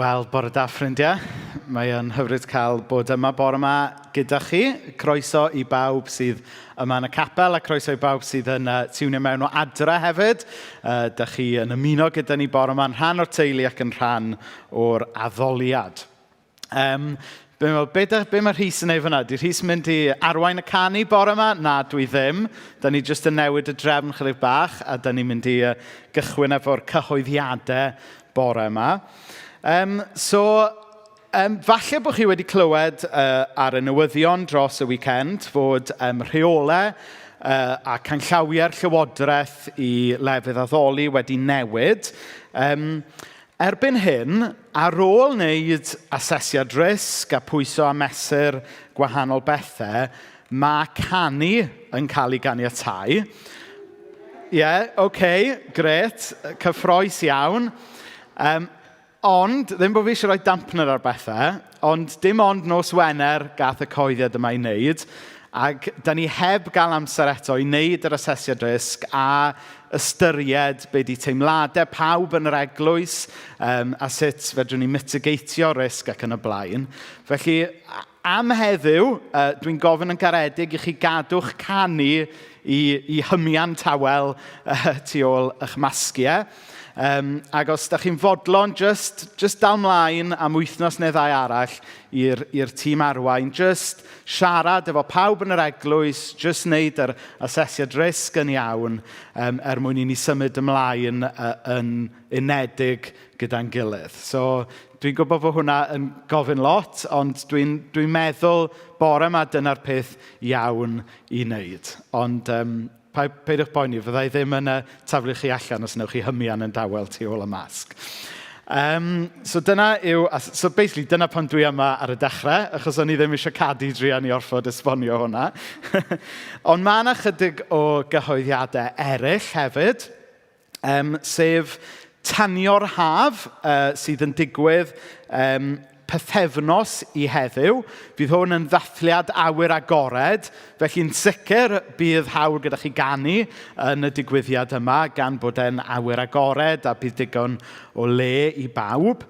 Wel, bore da ffrindiau. Mae yn hyfryd cael bod yma bore yma gyda chi. Croeso i bawb sydd yma yn y capel a croeso i bawb sydd yn tiwnio mewn o adre hefyd. Da chi yn ymuno gyda ni bore yma yn rhan o'r teulu ac yn rhan o'r addoliad. Be, be, da, be mae Rhys yn ei fyna? Di Rhys mynd i arwain y canu bore yma? Na, dwi ddim. Da ni jyst yn newid y drefn chydig bach a da ni'n mynd i gychwyn efo'r cyhoeddiadau bore yma. So, falle bod chi wedi clywed ar y newyddion dros y weekend fod rheolau a canllawiau'r llywodraeth i lefydd addoli wedi newid. Erbyn hyn, ar ôl wneud asesiad risg a pwyso a mesur gwahanol bethau, mae canu yn cael ei ganiatáu. Ie, yeah, oce, okay, grêt, cyffrous iawn. Ond, ddim bod fi eisiau rhoi dampener ar bethau, ond dim ond nos Wener gath y cyhoeddiad yma i wneud, ac da ni heb gael amser eto i wneud yr asesiad risg a ystyried be di teimladau pawb yn yr eglwys a sut fedrwn ni mitigatio risg ac yn y blaen. Felly, am heddiw, dwi'n gofyn yn garedig i chi gadw'ch canu i hymian tawel tu ôl eich masgiau. Ac os da chi'n fodlon, just dal mlaen am wythnos neu ddau arall i'r tîm arwain. Just siarad efo pawb yn yr eglwys, just wneud yr asesiad risg yn iawn er mwyn i ni symud ymlaen yn unedig gyda'n gilydd. So, dwi'n gwybod bod hwnna yn gofyn lot, ond dwi meddwl bore yma dyna'r peth iawn i wneud. Ond peidiwch poeni, fydda i ddim yn taflu chi allan os wnewch chi hymian yn dawel tu ôl y masg. So dyna yw, so basically dyna pan dwi yma ar y dechrau, achos o'n i ddim eisiau Cadi druan i orfod esbonio hwnna. Ond mae yna chydig o gyhoeddiadau eraill hefyd, sef tanio'r haf sydd yn digwydd pythefnos i heddiw. Fydd hwn yn ddathliad awyr agored, felly'n sicr bydd hawl gyda chi ganu yn y digwyddiad yma, gan bod e'n awyr agored a bydd digon o le i bawb.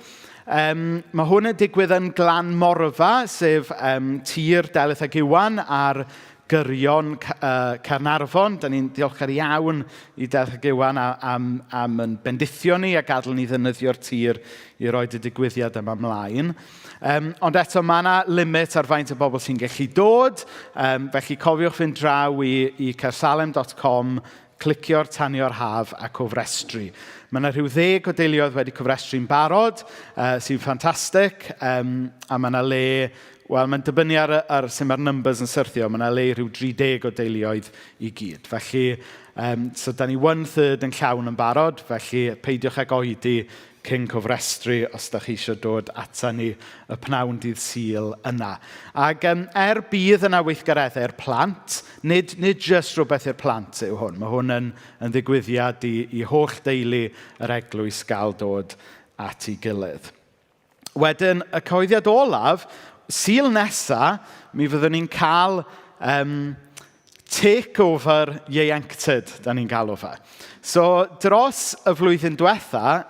Mae hwn yn digwydd yn Glan Morfa, sef tir Delyth ac Iwan ar gyrion Caernarfon. Da ni'n diolchgar iawn i Delyth ac Iwan am yn bendithio ni a gadael ni ddefnyddio'r tir i roed y digwyddiad yma ymlaen. Ond eto, mae yna limit ar faint o bobl sy'n gallu dod, felly cofiwch fynd draw i caersalem.com, clicio'r tanio'r haf a cofrestru. Mae yna rhyw 10 o deuluoedd wedi cofrestru'n barod, sy'n ffantastig, a mae yna le, wel, mae'n dibynnu ar sut mae'r numbers yn syrthio, mae yna le rhyw 30 o deuluoedd i gyd. Felly, so da ni 1/3 yn llawn yn barod, felly peidiwch ag oedi cyn cofrestru os da chi eisiau dod ata ni y pnawn dydd Sul yna. Ac er bydd yna weithgareddau i'r plant, nid jyst rhywbeth i'r plant yw hwn. Mae hwn yn ddigwyddiad i holl deulu yr eglwys gael dod at ei gilydd. Wedyn, y cyhoeddiad olaf, Sul nesa, mi fyddwn ni'n cael takeover ieuenctid, da ni'n galw fe. So, dros y flwyddyn diwetha,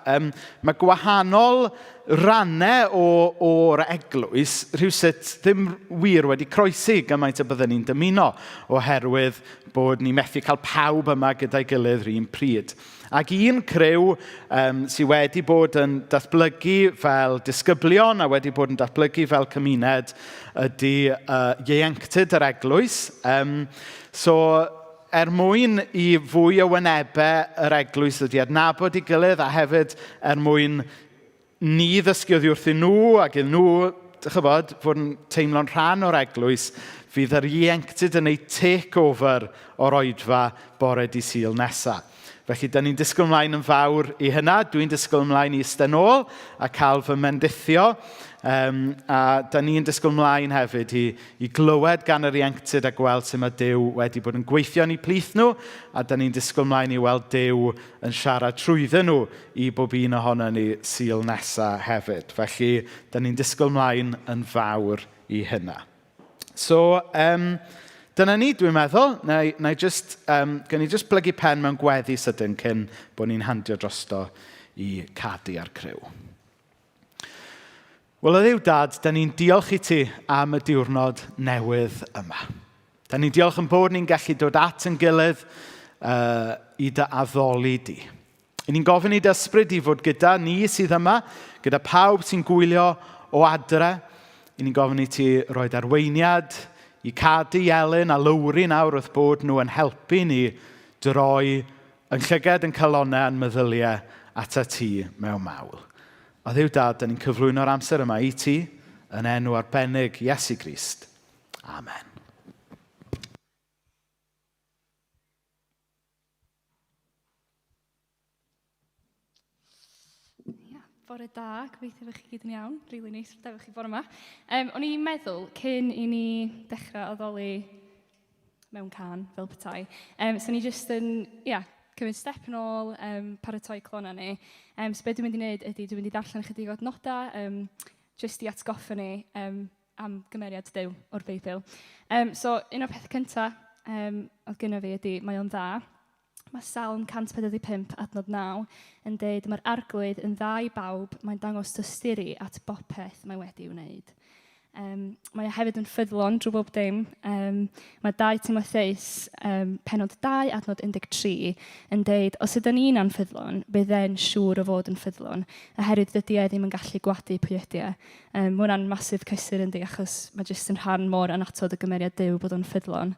mae gwahanol rannau o'r eglwys rhywsut ddim wir wedi croesi gymaint y byddwn ni'n dymuno, oherwydd bod ni methu cael pawb yma gyda'i gilydd yr un pryd. Ac un criw sydd wedi bod yn datblygu fel disgyblion a wedi bod yn datblygu fel cymuned ydy ieuenctid yr eglwys. So, er mwyn i fwy o wynebau yr eglwys ydy adnabod ei gilydd a hefyd er mwyn ni ddysgu oddi wrthyn nhw ac iddyn nhw, dych ch'bod, fod yn teimlo'n rhan o'r eglwys, fydd yr ieuenctid yn ei take-over o'r oedfa bore dydd Sul nesaf. Felly, da ni'n disgwyl ymlaen yn fawr i hynna. Dwi'n disgwyl ymlaen i eistedd nôl a cael fy mendithio. A da ni'n disgwyl ymlaen hefyd i glywed gan yr ieuenctid a gweld sut mae Duw wedi bod yn gweithio yn eu plith nhw. A da ni'n disgwyl ymlaen i weld Duw yn siarad trwyddyn nhw i bob un ohono ni Sul nesa hefyd. Felly, da ni'n disgwyl ymlaen yn fawr i hynna. So, dyna ni, dwi'n meddwl. Na i just blygu pen mewn gweddi sydyn cyn bod ni'n handio drosto i Cadi a'r criw. Wel, o Dduw Dad, da ni'n diolch i ti am y diwrnod newydd yma. Da ni'n diolch yn bod ni'n gallu dod at yn gilydd i dy addoli di. I ni'n gofyn i dy ysbryd i fod gyda ni sydd yma, gyda pawb sy'n gwylio o adre. I ni'n gofyn i ti roed arweiniad i Cadi, Elin a Lowri nawr wrth bod nhw yn helpu ni droi yn llygad yn calonnau a'n meddyliau atat ti mewn mawl. O Dduw Dad, da ni'n cyflwyno'r amser yma i ti yn enw arbennig Iesu Grist. Amen. Bore da, gobeithio fod chi gyd yn iawn. Really neis bod efo chi bore yma. O'n i'n meddwl, cyn i ni dechrau addoli mewn cân, fel petai, so ni jyst yn, ia, cymryd step yn ôl, paratoi clona ni. So be dwi'n mynd i wneud ydy, dwi'n mynd i ddarllen ychydig o adnodau, jyst i atgoffa ni am gymeriad Duw o'r Beibl. So, un o'r pethau cyntaf oedd gynno fi ydy, mae o'n dda. Mae Salm 145, adnod 9, yn deud, mae'r arglwydd yn dda i bawb, mae'n dangos tosturi at bopeth mae wedi wneud. Mae o hefyd yn ffyddlon drwy bob dim. Mae 2 Timotheus, penod 2, adnod 13, yn deud, os ydyn ni'n anffyddlon, bydd e'n siŵr o fod yn ffyddlon, oherwydd dydy e ddim yn gallu gwadu pwy ydy e. Mae hwnna'n massive cysur yndi, achos mae jyst yn rhan mor annatod o gymeriad Duw bod o'n ffyddlon.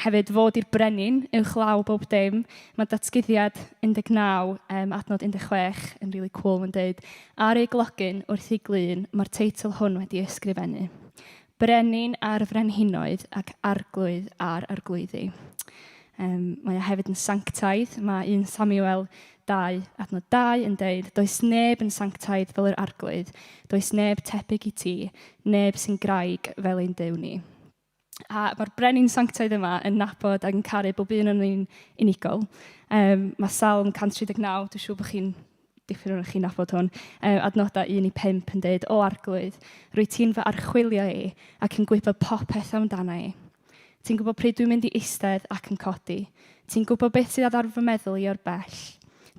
Hefyd, fod i'r brenin uwchlaw bob dim. Mae datguddiad 19, adnod 16 yn really cool. Mae'n dweud, ar ei glogyn wrth ei glun, mae'r teitl hwn wedi ysgrifennu. Brenin ar frenhinoedd ac arglwydd ar arglwyddi. Mae o hefyd yn sanctaidd. Mae 1 Samuel 2, adnod 2 yn deud, does neb yn sanctaidd fel yr arglwydd, does neb tebyg i ti, neb sy'n graig fel ein Duw ni. A mae'r brenin sanctaidd yma yn nabod ac yn caru bob un o'n ni'n unigol. Mae Salm 139, dwi'n siŵr bod chi'n dipyn o'n chi'n nabod hwn, adnodau 1 i 5 yn dweud, O arglwydd, rwy ti'n fy archwilio i ac yn gwybod popeth amdana i. Ti'n gwybod pryd dwi'n mynd i eistedd ac yn codi. Ti'n gwybod beth sydd ar fy meddwl i o'r bell.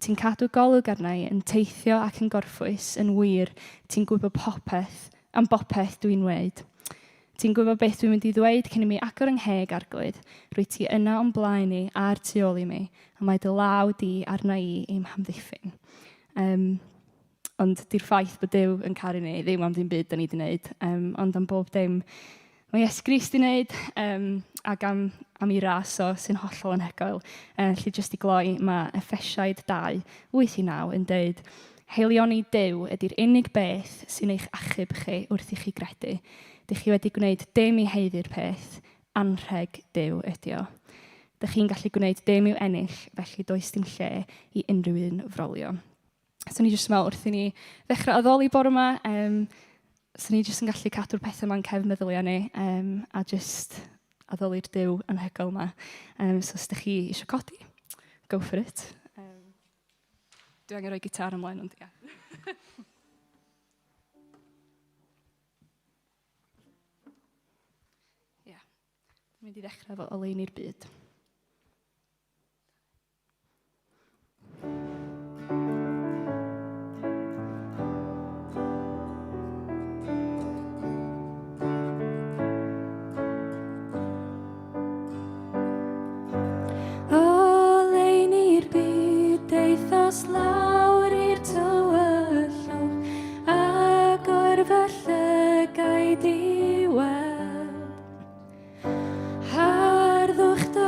Ti'n cadw golwg arna i, yn teithio ac yn gorffwys, yn wir, ti'n gwybod popeth am bopeth dwi'n wneud. Ti'n gwybod beth dwi'n mynd i ddweud cyn i mi agor 'y ngheg, Arglwydd? Rwyt ti yna o'm blaen i a'r tu ôl i mi, a mae dy law di arna i i'm hamddiffyn. Ond di'r ffaith bod Duw yn caru ni ddim am ddim byd da ni wedi wneud, ond am bob dim mae Iesu Grist wedi wneud, ac am ei ras o sy'n hollol anhygoel. Felly jyst i gloi, mae Effesiaid 2, 8 i 9 yn deud, Haelioni Duw ydy'r unig beth sy'n eich achub chi wrth i chi gredu. Dych chi wedi gwneud dim i haeddu'r peth, anrheg Duw ydy o. Dych chi'n gallu gwneud dim i'w ennill, felly does dim lle i unrhyw un frolio. So ni jyst yn meddwl wrth i ni ddechrau addoli bore yma, so ni jyst yn gallu cadw'r pethau yma'n cefn meddyliau ni, a jyst addoli'r Duw anhygoel yma. So os ydych chi eisiau codi, go for it. Dwi angen rhoi gitar ymlaen, ond ia. Ia. Dwi'n mynd i ddechrau efo oleuni'r byd. Oleuni'r byd daethos lawr i'r tywyllwch, agor fy llygaid i weld. Harddwch dy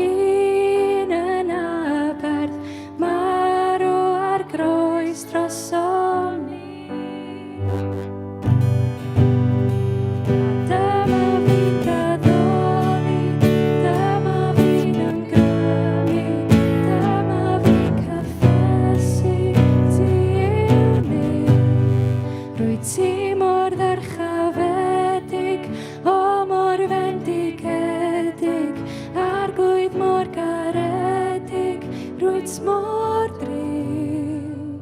hun yn aberth, marw ar groes drosom ni. A dyma fi'n d'addoli, dyma fi'n ymgrymu, dyma fi'n cyffesu, ti yw Nuw. Rwyt ti mor ddyrchafedig, o mor fendigedig, Arglwydd mor garedig, rwyt mor driw.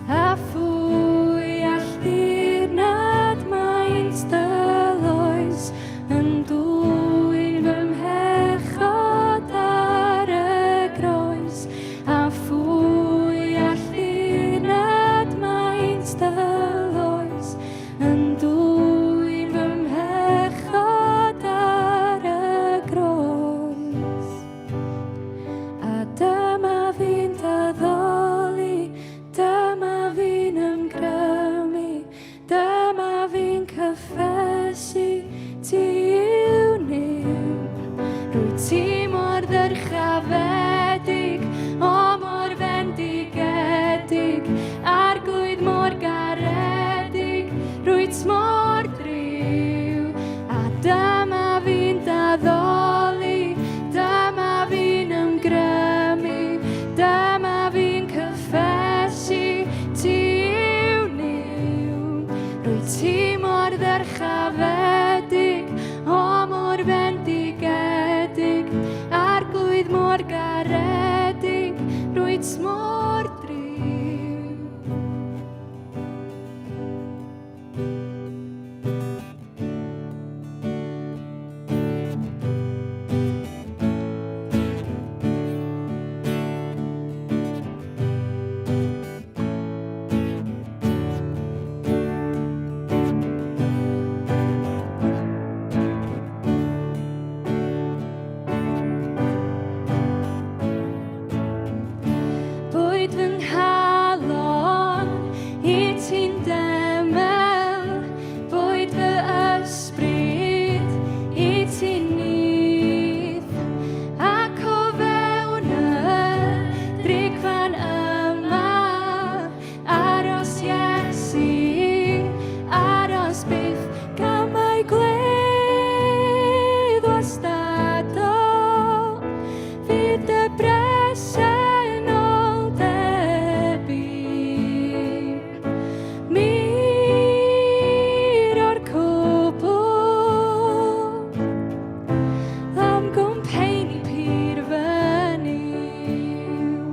A phwy all ddirnad maint dy loes yn dwyn fy mhechod ar y groes? A phwy all ddirnad maint dy loes yn dwyn fy mhechod ar y groes? A dyma fi'n d'addoli, dyma fi'n ymgrymu, dyma fi'n cyffesu, ti yw Nuw. Rwyt ti mor ddyrchafedig, o mor fendigedig, Arglwydd mor garedig, rwyt mor driw. A dyma fi'n d'addoli, dyma fi'n ymgrymu, dyma fi'n cyffesu, ti yw Nuw. Rwyt ti mor ddyrchafedig, o mor fendigedig, Arglwydd mor garedig, rwyt mor driw. Boed fy nghalon i ti'n demel, boed fy ysbryd i ti'n nyth, ac o fewn y drigfan yma, aros Iesu, aros byth, gan mai gwledd wastadol, fydd dy bresenoldeb i. Mur o'r cwbl, am gwmpeini pur fy Nuw.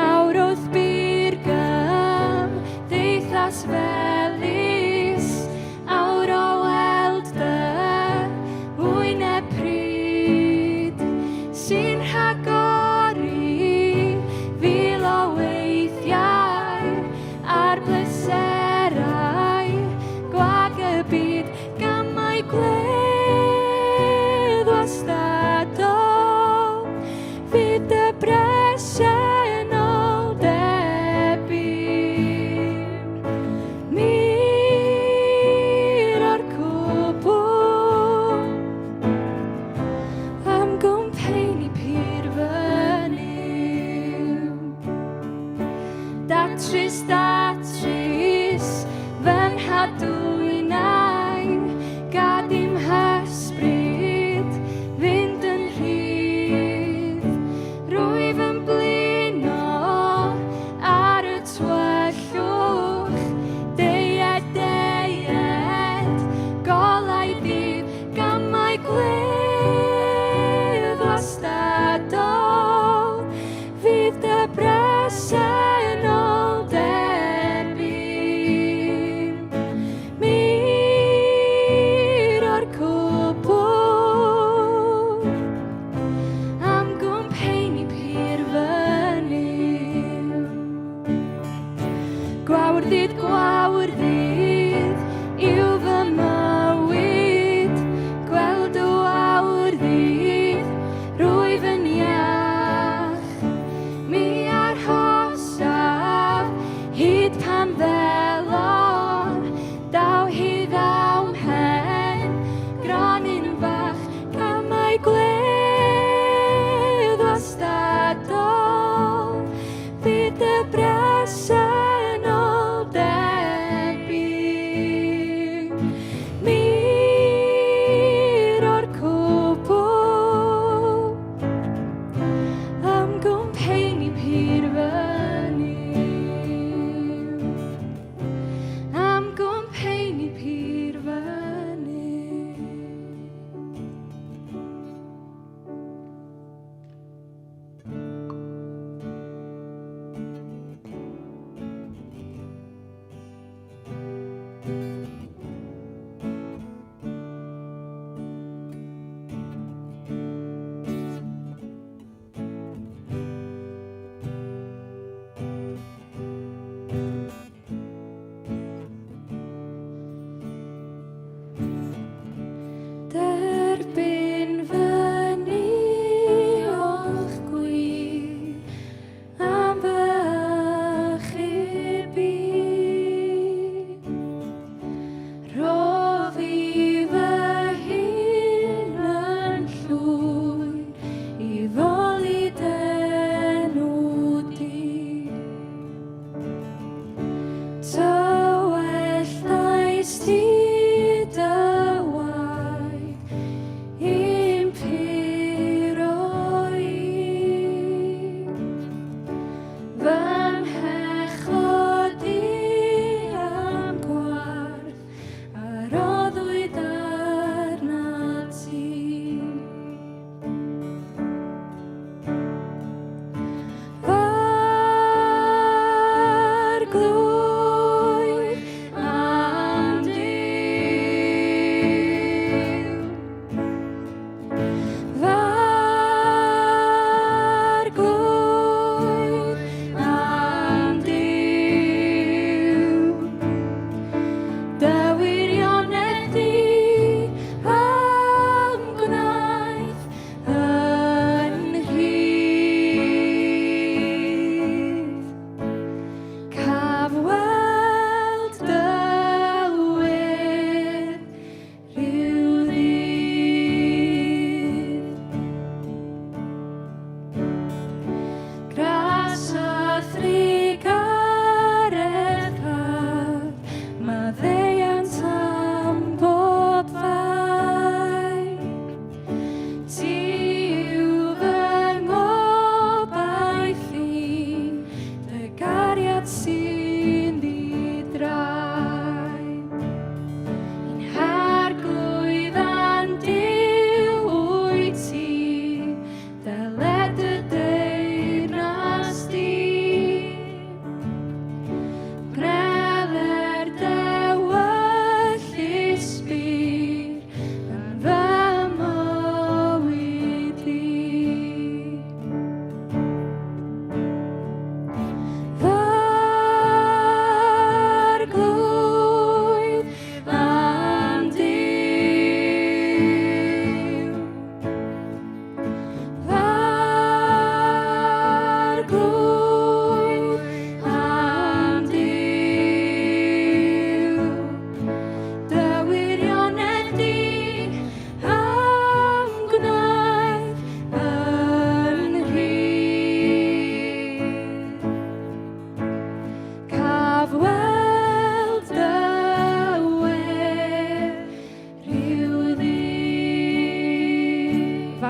Awr wrth bur gymdeithas felys, awr o weld dy wyneb pryd, sy'n rhagori fil o weithiau ar bleserau gwag y byd, gan mai gwledd wastadol fydd dy bresenoldeb i. Mur o'r cwbl, am gwmpeini pur fy Nuw. Datrys, datrys, fy nghadwynau, gad i'm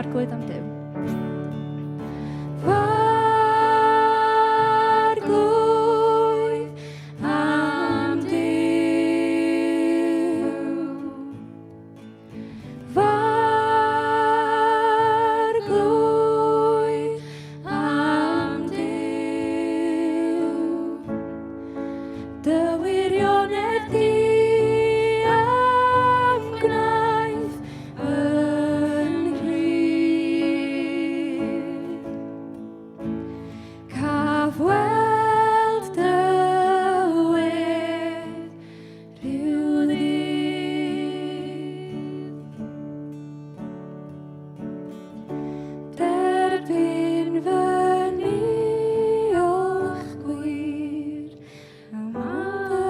F'arglwydd am Duw. F'arglwydd am Duw. F'arglwydd am Duw. Dy wirionedd di a'm gwnaeth yn rhydd. Caf weld dy wedd rhyw ddydd. Derbyn fy niolch gwir am dy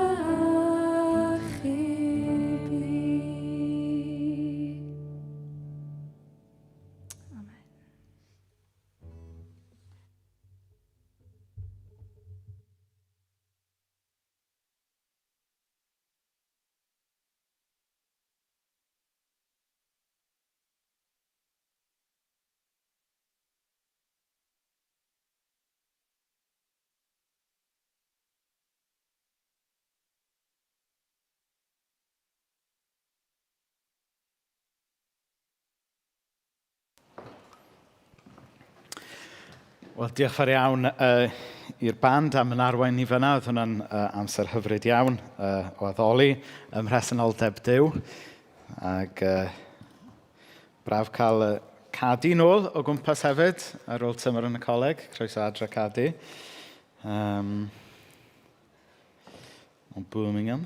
achub i. Amen. Wel, diolch fawr iawn i'r band am yn arwain ni fan'na. Oedd hwnna'n amser hyfryd iawn o addoli ym mhresenoldeb Duw. Ac braf cael Cadi nôl o gwmpas hefyd ar ôl tymor yn y coleg. Croeso adre, Cadi. O Birmingham.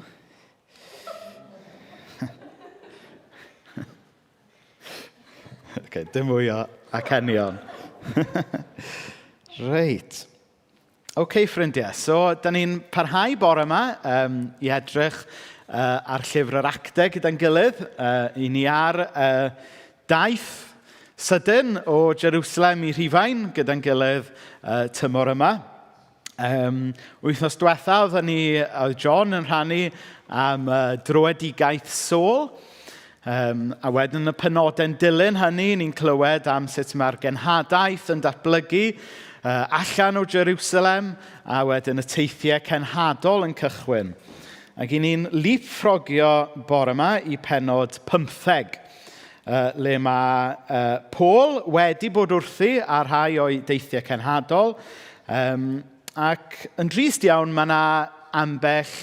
Okay, dim mwy o acenion. Reit. OK, ffrindiau. So, da ni'n parhau bore yma i edrych ar llyfr yr actau gyda'n gilydd. I ni ar daith sydyn o Jerusalem i Rhufain gyda'n gilydd tymor yma. Wythnos diwetha, oedden ni, oedd John yn rhannu am dröedigaeth Saul. A wedyn yn y penodau'n dilyn hynny, ni'n clywed am sut mae'r genhadaeth yn datblygu allan o Jerusalem, a wedyn y teithiau cenhadol yn cychwyn. Ac i ni'n leapfrogio bore yma i pennod 15, le mae Paul wedi bod wrthi ar rhai o'i deithiau cenhadol, ac yn drist iawn mae yna ambell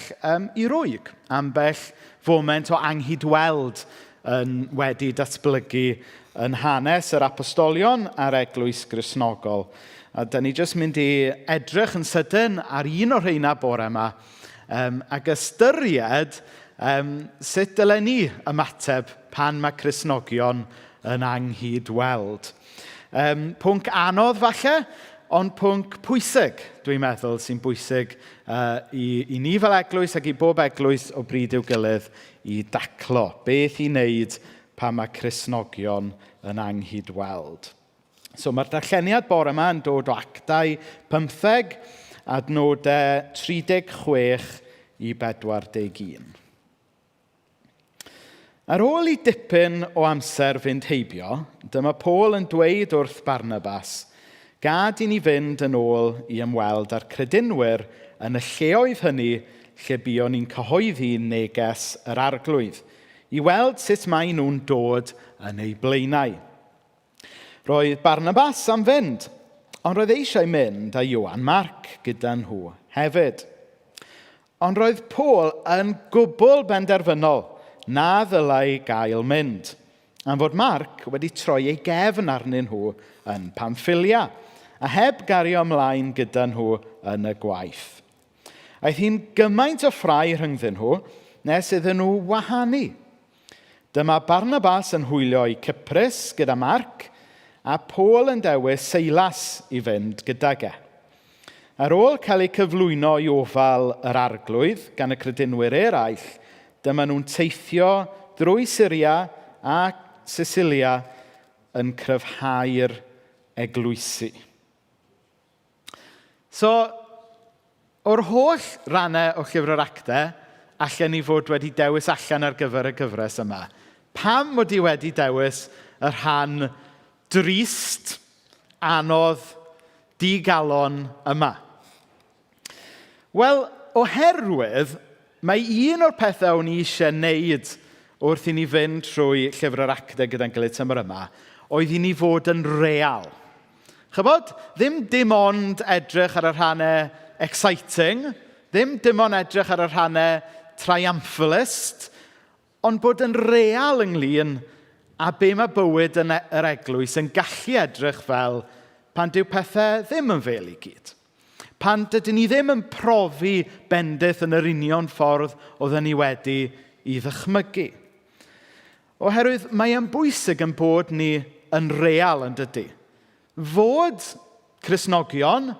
i rwyg, ambell foment o anghydweld yn wedi datblygu yn hanes yr apostolion a'r eglwys Gristnogol. A da ni jyst mynd i edrych yn sydyn ar un o'r rheina bore yma, ac ystyried sut dylen ni ymateb pan mae Cristnogion yn anghydweld. Pwnc anodd falle, ond pwnc pwysig, dwi'n meddwl, sy'n bwysig i ni fel eglwys ac i bob eglwys o bryd i'w gilydd i daclo. Beth i wneud pan mae Cristnogion yn anghydweld. So mae'r darlleniad bore yma yn dod o Actau 15, adnodau 36 i 41. Ar ôl i dipyn o amser fynd heibio, dyma Paul yn dweud wrth Barnabas, gad i ni fynd yn ôl i ymweld â'r credinwyr yn y lleoedd hynny lle buon ni'n cyhoeddi neges yr Arglwydd, i weld sut maen nhw'n dod yn eu blaenau. Roedd Barnabas am fynd, ond roedd eisiau mynd â Ioan Marc gyda nhw hefyd. Ond roedd Paul yn gwbl benderfynol na ddylai gael mynd, am fod Marc wedi troi ei gefn arnyn nhw yn Pamphylia, a heb gario ymlaen gyda nhw yn y gwaith. Aeth hi'n gymaint o ffrae rhyngddyn nhw nes iddyn nhw wahanu. Dyma Barnabas yn hwylio i Cyprus gyda Marc, a Paul yn dewis Seilas i fynd gydag e. Ar ôl cael eu cyflwyno i ofal yr Arglwydd gan y credinwyr eraill, dyma nhw'n teithio drwy Syria a Sicilia yn cryfhau'r eglwysi. So, o'r holl rannau o Llyfr yr Actau, allen ni fod wedi dewis allan ar gyfer y gyfres yma. Pam mod i wedi dewis y rhan drist, anodd, digalon yma? Wel, oherwydd mae un o'r pethau o'n i eisiau wneud wrth i ni fynd trwy Llyfr yr Actau gyda'n gilydd tymor yma, oedd i ni fod yn real. Chybod, ddim dim ond edrych ar y rhannau exciting, ddim dim ond edrych ar y rhannau triumphalist, ond bod yn real ynglyn â be mae bywyd yn e-, yr eglwys yn gallu edrych fel pan dyw pethau ddim yn fel i gyd. Pan dydyn ni ddim yn profi bendith yn yr union ffordd oedden ni wedi i ddychmygu. Oherwydd mae e'n bwysig yn bod ni yn real yn dydy. Fod Cristnogion,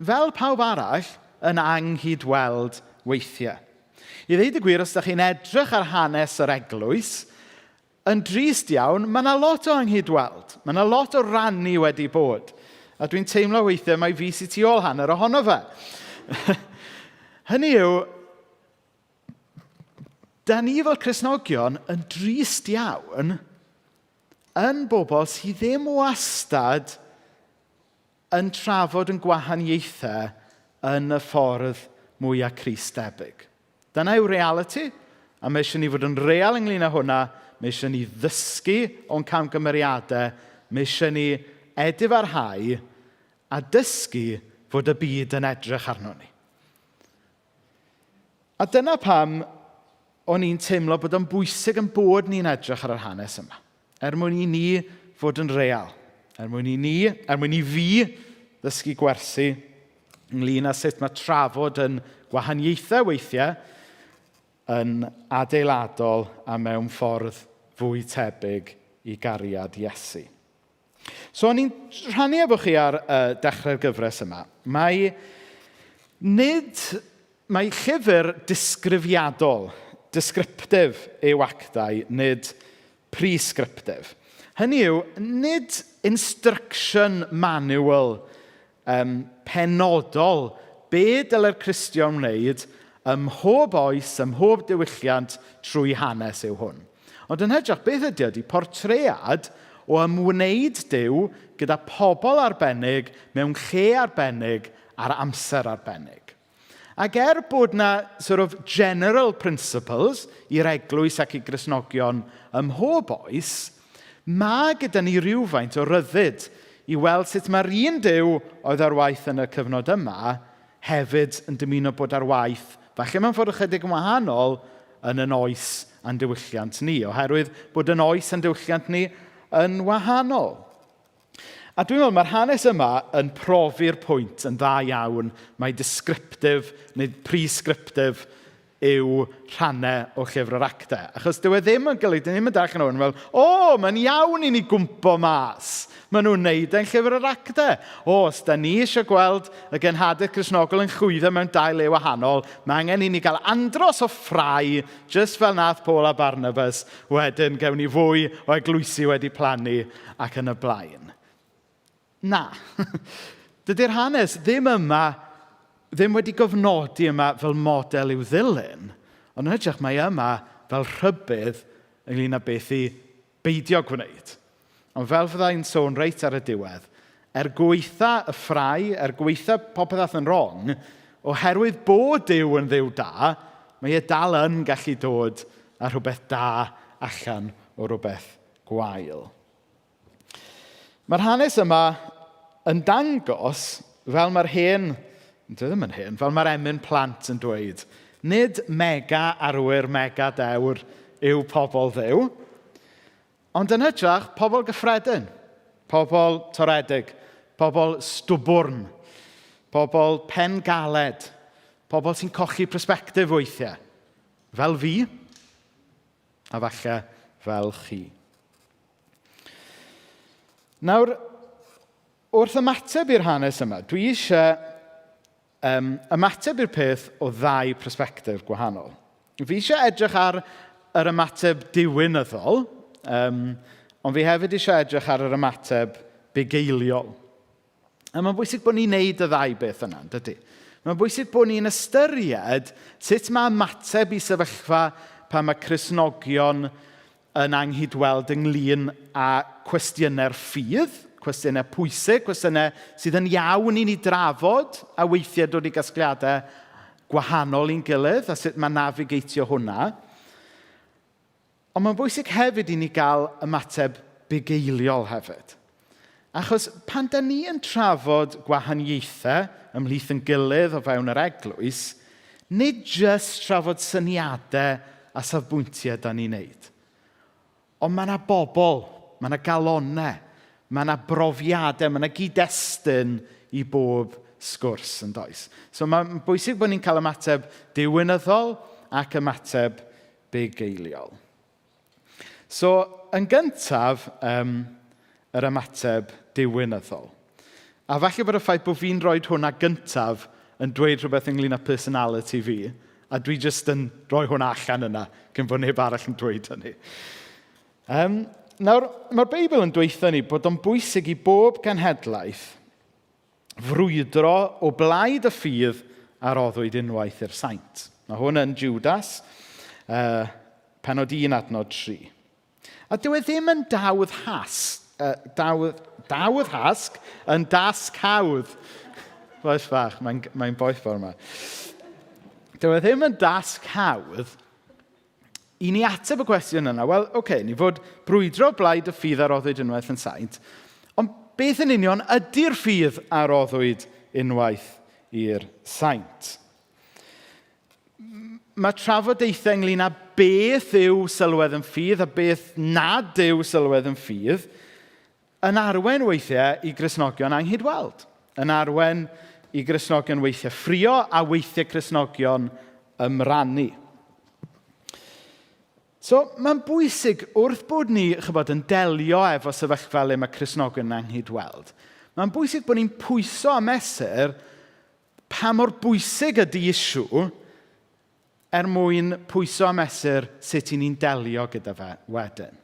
fel pawb arall, yn anghydweld weithiau. I ddeud y gwir, os ydych chi'n edrych ar hanes yr eglwys, yn drist iawn, mae yna lot o anghydweld. Mae yna lot o rannu wedi bod. A dwi'n teimlo weithiau mai fi sydd tu ôl hanner ohono fe. Hynny yw, Da ni fel Cristnogion yn drist iawn yn bobl sydd ddim wastad yn trafod yn gwahaniaethau yn y ffordd mwyaf Crist debyg. Dyna yw realiti, a mae eisiau ni fod yn real ynglyn â hwnna, mae eisiau ni ddysgu o'n camgymeriadau, mae eisiau ni edifarhau a dysgu fod y byd yn edrych arno ni. A dyna pam o'n i'n teimlo bod o'n bwysig yn bod ni'n edrych ar yr hanes yma. Er mwyn i ni fod yn real. Er mwyn i ni, er mwyn i fi ddysgu gwersi ynglyn â sut mae trafod yn gwahaniaethau weithiau yn adeiladol a mewn ffordd fwy tebyg i gariad Iesu. So, o'n i'n rhannu efo chi ar dechrau'r gyfres yma. Mae nid... Mae llyfr disgrifiadol, descriptive yw actau, nid prescriptive. Hynny yw, nid instruction manual penodol be dylai'r Cristion wneud ym mhob oes, ym mhob diwylliant trwy hanes yw hwn. Ond yn hytrach, beth ydy o? Ydy portread o ymwneud Duw gyda pobl arbennig mewn lle arbennig ar amser arbennig. Ac er bod na sort of general principles i'r eglwys ac i Gristnogion ym mhob oes, mae gyda ni rywfaint o ryddid i weld sut mae'r un Duw oedd ar waith yn y cyfnod yma hefyd yn dymuno bod ar waith, falle mewn ffordd ychydig yn wahanol, yn yn oes a'n diwylliant ni, oherwydd bod yn oes a'n diwylliant ni yn wahanol. A dwi'n meddwl mae'r hanes yma yn profi'r pwynt yn dda iawn, mae descriptive neu prescriptive yw rhannau o Llyfr yr Actau. Achos dyw e ddim yn golygu, dyn ni ddim yn darllen hwn fel, o, mae'n iawn i ni gwmpo mas. Maen nhw'n neud e'n Llyfr yr Actau. O, os da ni eisiau gweld y genhadaeth Gristnogol yn chwyddo mewn dau le wahanol, mae angen i ni gael andros o ffrau, jyst fel nath Paul a Barnabas, wedyn gewn ni fwy o eglwysi wedi plannu ac yn y blaen. Na. Dydy'r hanes ddim yma, ddim wedi gofnodi yma fel model i'w ddilyn, ond yn hytrach mae yma fel rhybudd ynglyn â beth i beidio gwneud. Ond fel fyddai'n sôn reit ar y diwedd, er gweitha y ffrau, er gweitha popeth ath yn wrong, oherwydd bod Duw yn Dduw da, mae e dal yn gallu dod â rhywbeth da allan o rhywbeth gwael. Mae'r hanes yma yn dangos, fel mae'r hen, dwi e ddim yn hen, fel mae'r emyn plant yn dweud, nid mega arwyr, mega dewr yw pobl ddew, ond yn hytrach pobl gyffredin, pobl toredig, pobl stwbwrn, pobl pengaled, pobl sy'n cochi persbectif weithiau, fel fi, a falle fel chi. Nawr, wrth ymateb i'r hanes yma, dwi eisiau ymateb i'r peth o ddau persbectif gwahanol. Fi eisiau edrych ar yr ymateb diwinyddol, ond fi hefyd eisiau edrych ar yr ymateb bugeiliol. A mae'n bwysig bod ni'n neud y ddau beth yna, dydy? Mae'n bwysig bod ni'n ystyried sut mae ymateb i sefyllfa pan mae Cristnogion yn anghydweld ynglyn â cwestiynau'r ffydd, cwestiynau pwysig, cwestiynau sydd yn iawn i ni drafod a weithiau dod i gasgliadau gwahanol i'n gilydd a sut mae navigatio hwnna. Ond mae'n bwysig hefyd i ni gael ymateb bugeiliol hefyd. Achos pan da ni yn trafod gwahaniaethau ymhlith yn gilydd o fewn yr eglwys, nid jyst trafod syniadau a safbwyntiau da ni'n neud. Ond mae yna bobl, mae yna galonau, mae yna brofiadau, mae yna gyd-destun i bob sgwrs yn does. So mae'n bwysig bod ni'n cael ymateb diwinyddol ac ymateb bugeiliol. So, yn gyntaf, um, yr ymateb diwinyddol. A falle bod y ffaith bod fi'n rhoi hwnna gyntaf yn dweud rhywbeth ynglyn â personality fi, a dwi jyst yn rhoi hwnna allan yna, cyn bod neb arall yn dweud hynny. Um, nawr, mae'r Beibl yn dweutho ni bod o'n bwysig i bob genhedlaeth frwydro o blaid y ffydd a roddwyd unwaith i'r saint. Mae hwn yn Judas, penod 1 adnod 3. A dyw e ddim yn dawdd has, dawdd, dawdd hasg, yn dasg hawdd. Boes bach, mae'n mae boeth ffordd yma. Dyw e ddim yn dasg hawdd i ni ateb y cwestiwn yna. Wel, oce, okay, ni fod brwydro blaid y ffydd a roddwyd unwaith yn saint, ond beth yn union ydy'r ffydd a roddwyd unwaith i'r saint? Mae trafodaethau ynglyn â beth yw sylwedd yn ffydd a beth nad yw sylwedd yn ffydd yn arwain weithiau i Gristnogion anghydweld, yn arwain i Gristnogion weithiau ffrio a weithiau Cristnogion ymrannu. So, mae'n bwysig wrth bod ni, chybod, yn delio efo sefyllfa le mae Cristnogion yn anghydweld, mae'n bwysig bod ni'n pwyso a mesur pa mor bwysig ydy issue er mwyn pwyso a mesur sut i ni'n delio gyda fe wedyn.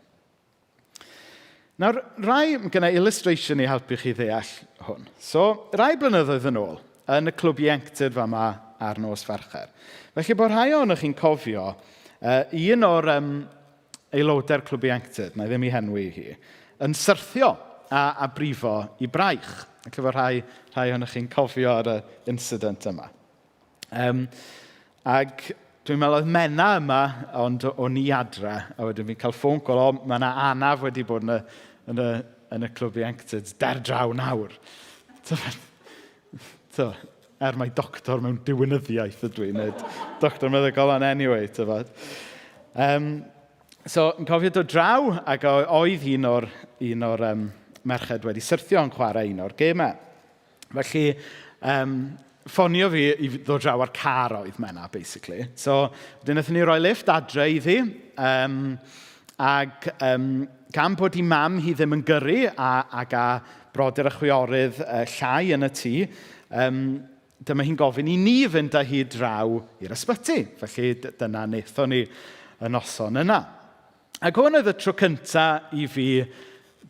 Nawr, rai, mae gen i illustration i helpu chi ddeall hwn. So, rai blynyddoedd yn ôl, yn y clwb ieuenctid fama ar nos Fercher. Felly bod rhai ohonoch chi'n cofio, un o'r um, aelodau'r clwb ieuenctid, na i ddim i henwi hi, yn syrthio a, a brifo i braich. Felly bod rhai, rhai ohonoch chi'n cofio ar y incident yma. Um, ac dwi'n meddwl oedd Menna yma, ond o'n i adre, a wedyn fi'n cael ffôn call, o, mae yna anaf wedi bod yn y, yn y, yn y clwb ieuenctid, der draw nawr. So, er mai doctor mewn diwinyddiaeth ydw i, nid doctor meddygol, ond anyway, tyfod. Um, so, yn cofio dod draw, ac oedd un o'r, un o'r um, merched wedi syrthio yn chwarae un o'r gemau. Felly, um, ffonio fi i ddod draw ar car oedd Menna, basically. So, wedyn wnaethon ni roi lift adre iddi, um, ac um, gan bod i mam hi ddim yn gyrru a, ac a brodyr a chwiorydd uh, llai yn y tŷ, um, dyma hi'n gofyn i ni fynd â hi draw i'r ysbyty. Felly dyna wnaethon ni y noson yna. Ac hwn oedd y tro cynta i fi,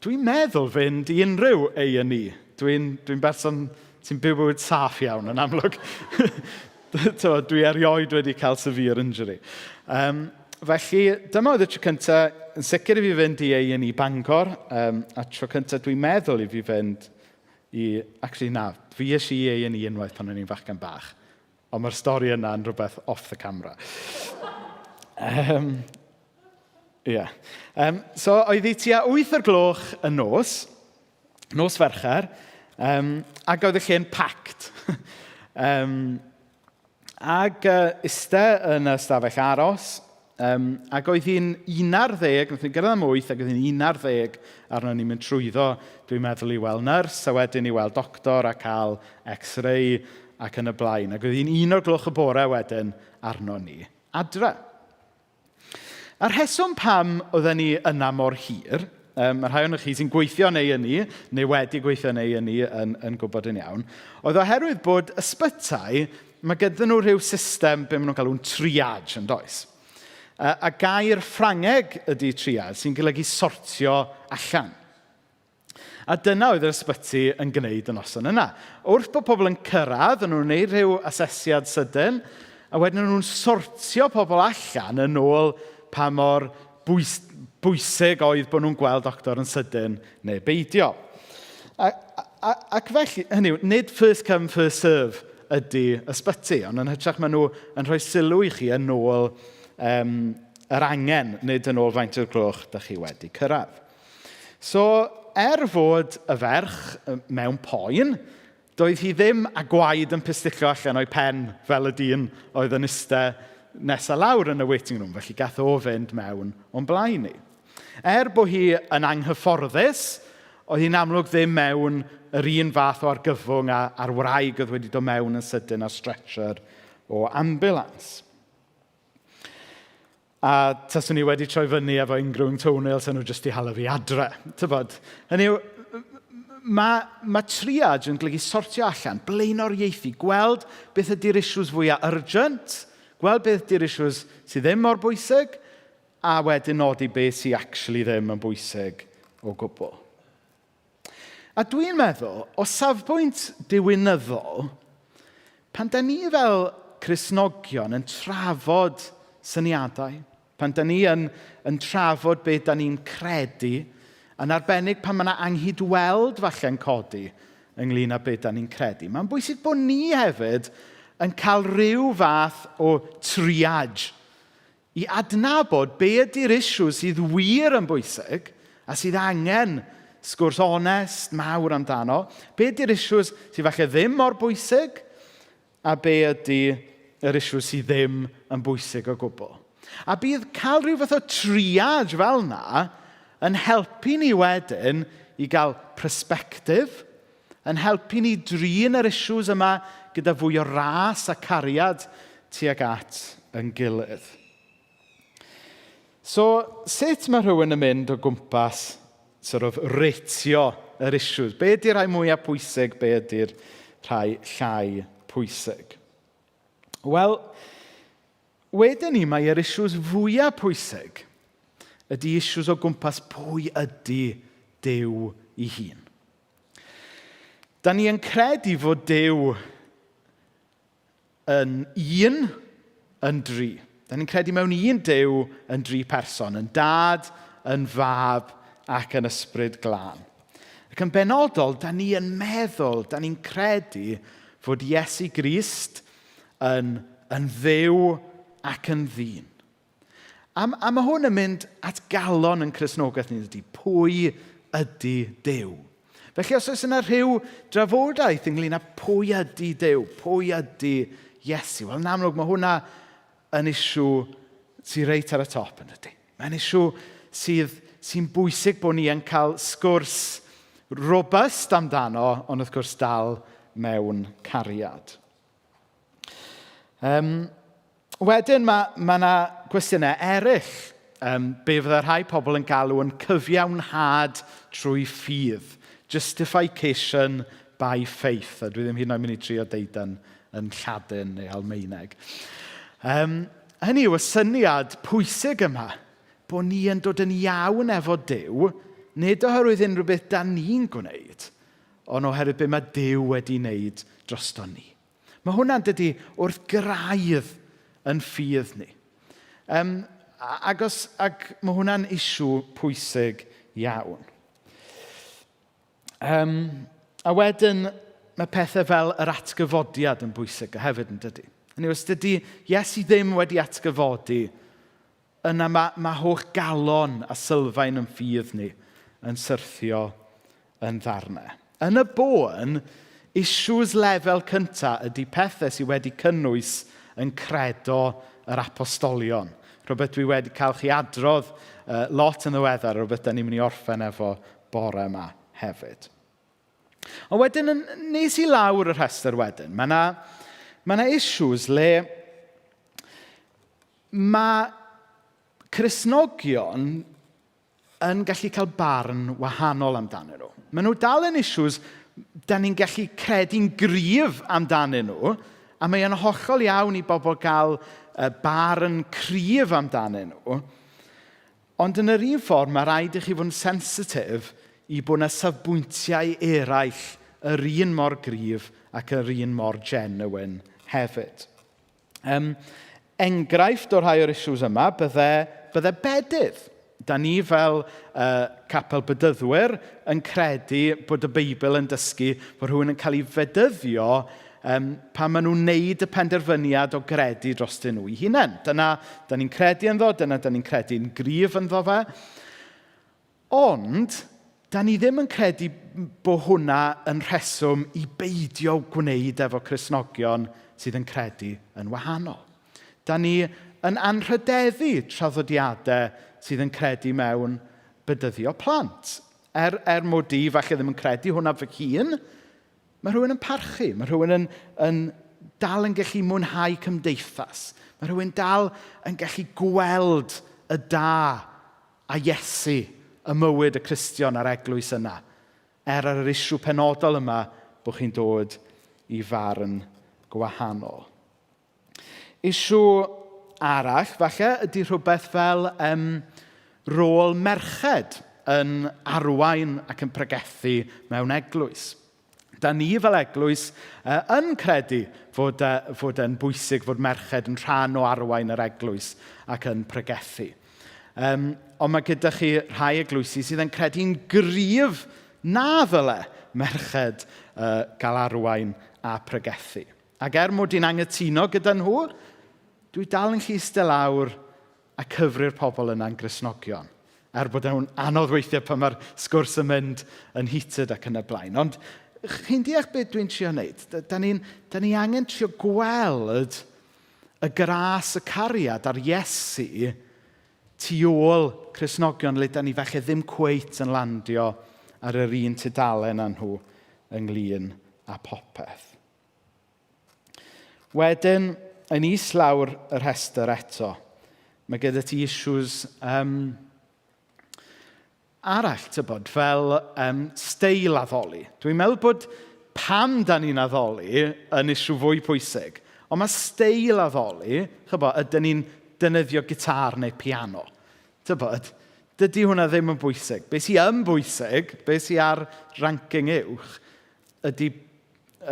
dwi'n meddwl, fynd i unrhyw A&E. Dwi'n dwi berson sy'n byw bywyd saff iawn yn amlwg. Dwi erioed wedi cael severe injury. Um, felly, dyma oedd y tro cynta, yn sicr i fi fynd i A&E Bangor, um, a tro cynta dwi'n meddwl i fi fynd i... Actually, na, fi eisiau i A&E unwaith pan o'n i'n fachgen bach. Ond mae'r stori yna yn rhywbeth off the camera. Um, yeah. Um, so, oedd hi tua 8 o'r gloch y nos, nos Fercher, um, ac oedd y lle'n packed. um, ac uh, iste yn y stafell aros, um, ac oedd hi'n 11, wnaethon ni gyrraedd am 8, ac oedd hi'n 11 arno ni'n mynd trwyddo, dwi'n meddwl i weld nyrs, a wedyn i weld doctor a cael x-ray ac yn y blaen. Ac oedd hi'n un o'r gloch y bore wedyn arno ni adre. A'r rheswm pam oedden ni yna mor hir, um, mae rhai ohonoch chi sy'n gweithio neu yn ni, neu wedi gweithio neu yn ni yn, yn gwybod yn iawn, oedd oherwydd bod ysbytai, mae gyda nhw rhyw system, be maen nhw'n galw'n triage, yn does? A, a gair Ffrangeg ydy triage, sy'n golygu sortio allan. A dyna oedd yr ysbyty yn gwneud y noson yna. Wrth bod pobl yn cyrraedd, o'n nhw'n gwneud rhyw asesiad sydyn, a wedyn o'n nhw'n sortio pobl allan yn ôl pa mor bwys, bwysig oedd bod nhw'n gweld doctor yn sydyn neu beidio. A, a, ac felly, hynny yw, nid first come, first serve ydy ysbyty, ond yn hytrach maen nhw yn rhoi sylw i chi yn ôl yr angen, nid yn ôl faint o'r gloch da chi wedi cyrraedd. So, fod y ferch mewn poen, doedd hi ddim â gwaed yn pisticio allan o'i pen fel y dyn oedd yn iste nesaf lawr yn y waiting room, felly gath o fynd mewn o'n blaen ni. Er bod hi yn anghyfforddus, oedd hi'n amlwg ddim mewn yr un fath o argyfwng a'r wraig oedd wedi dod mewn yn sydyn ar stretcher o ambulance. A taswn i wedi troi fyny efo ingrowing toenails, a nhw jyst i hala fi adre. Tybod, hynny yw, mae triage yn golygu sortio allan, blaenoriaethu, gweld beth ydy'r issues fwyaf urgent, gweld beth ydy'r issues sydd ddim mor bwysig, a wedyn nodi beth sydd actually ddim yn bwysig o gwbl. A dwi'n meddwl, o safbwynt diwinyddol, pan da ni fel Cristnogion yn trafod syniadau, pan da ni yn trafod beth da ni'n credu, yn arbennig pan mae yna anghydweld falle'n codi ynglyn â beth da ni'n credu, mae'n bwysig bod ni hefyd yn cael rhyw fath o triage i adnabod be ydy'r issue sydd wir yn bwysig a sydd angen sgwrs onest mawr amdano, be ydy'r issues sydd falle ddim mor bwysig a be ydy yr issues sydd ddim yn bwysig o gwbl. A bydd cael rhyw fath o triage fel yna yn helpu ni wedyn i gael perspective, yn helpu ni drin yr issues yma gyda fwy o ras a cariad tuag at yn gilydd. So, sut mae rhywun yn mynd o gwmpas sort of ratio yr issues? Be ydy'r rhai mwyaf pwysig, be ydy'r rhai llai pwysig? Wel, wedyn ni mae'r issues fwyaf pwysig ydy issues o gwmpas pwy ydy Duw ei hun. Da ni yn credu fod Duw yn un, yn dri. Da ni'n credu mewn un Duw yn dri person, yn Dad, yn Fab ac yn Ysbryd Glân. Ac yn benodol, da ni yn meddwl, da ni'n credu fod Iesu Grist yn Dduw ac yn ddyn. A mae hwn yn mynd at galon yn Cristnogaeth ni, ydy pwy ydy Duw? Felly os oes yna rhyw drafodaeth ynglyn â pwy ydy Duw, pwy ydy Iesu, wel, yn amlwg mae hwnna yn issue sy'n reit ar y top, yn dydy. Mae'n issue sy'n bwysig bod ni yn cael sgwrs robust amdano, ond wrth gwrs dal mewn cariad. Wedyn mae yna gwestiynau eraill. Be fydda rhai pobl yn galw yn cyfiawnhad trwy ffydd. Justification by faith. A dwi ddim hyd yn oed mynd i trio deud yn Lladin neu Almaeneg. Hynny yw, y syniad pwysig yma, bod ni yn dod yn iawn efo Duw, nid oherwydd unrhyw beth da ni'n gwneud, ond oherwydd be mae Duw wedi wneud drosto ni. Mae hwnna'n dydy wrth graidd yn ffydd ni. Ac mae hwnna'n issue pwysig iawn. A wedyn, mae pethau fel yr atgyfodiad yn bwysig hefyd, yn dydy. Hynny os dydy Iesu ddim wedi atgyfodi, yna mae holl galon a sylfaen yn ffydd ni yn syrthio yn ddarnau. Yn y bôn, issues lefel cyntaf ydy pethau sydd wedi cynnwys yn credo yr apostolion. Rhywbeth dwi wedi cael chi adrodd lot yn ddiweddar, rhywbeth da ni'n mynd i orffen efo bore yma hefyd. Ond wedyn, nes i lawr y rhestr wedyn, mae yna ma issues le mae Cristnogion yn gallu cael barn wahanol amdanyn nhw. Maen nhw dal yn issues da ni'n gallu credu'n gryf amdanyn nhw, a mae yn hollol iawn i bobl gael barn cryf amdanyn nhw. Ond yn yr un ffordd, mae rhaid i chi fod yn sensitif i bod yna safbwyntiau eraill yr un mor gryf ac yr un mor genuine hefyd. Enghraifft o'r rhai o'r issues yma bydde bedydd. Da ni fel capel bedyddwyr yn credu bod y Beibl yn dysgu bod rhywun yn cael ei fedyddio pan maen nhw'n neud y penderfyniad o gredu drostyn nhw eu hunain. Dyna da ni'n credu ynddo, dyna da ni'n credu'n gryf ynddo fe. Ond, da ni ddim yn credu bod hwnna yn rheswm i beidio gwneud efo Cristnogion sydd yn credu yn wahanol. Da ni yn anrhydeddu traddodiadau sydd yn credu mewn bedyddio plant. Er mod i falle ddim yn credu hwnna fy hun, mae rhywun yn parchu, mae rhywun yn dal yn gallu mwynhau cymdeithas. Mae rhywun dal yn gallu gweld y da a Iesu, y mywyd y Cristion a'r eglwys yna. Er ar yr issue penodol yma bod chi'n dod i farn gwahanol. Issue arall, falle, ydy rhywbeth fel rôl merched yn arwain ac yn pregethu mewn eglwys. Da ni fel eglwys yn credu fod e'n bwysig fod merched yn rhan o arwain yr eglwys ac yn pregethu. Ond mae gyda chi rhai eglwysi sydd yn credu'n gryf na ddyle merched gael arwain a pregethu. Ac er mod i'n anghytuno gyda nhw, dwi dal yn gallu eistedd lawr a cyfri'r pobl yna'n Gristnogion. Er bod nhw'n anodd weithiau pan mae'r sgwrs yn mynd yn heated ac yn y blaen. Ond chi'n deall beth dwi'n trio wneud? Da ni angen trio gweld y gras, y cariad a'r Iesu tu ôl Cristnogion le da ni falle ddim cweit yn landio ar yr un tudalen â nhw ynglyn â popeth. Wedyn, yn islawr y rhestr eto, mae gyda ti issues arall, tybod, fel steil addoli. Dwi'n meddwl bod pam da ni'n addoli yn issue fwy pwysig. Ond mae steil addoli, chybod, ydyn ni'n defnyddio gitar neu piano. Tybod, dydy hwnna ddim yn bwysig. Be sy'n yn bwysig, be sy'n ar ranking uwch, ydy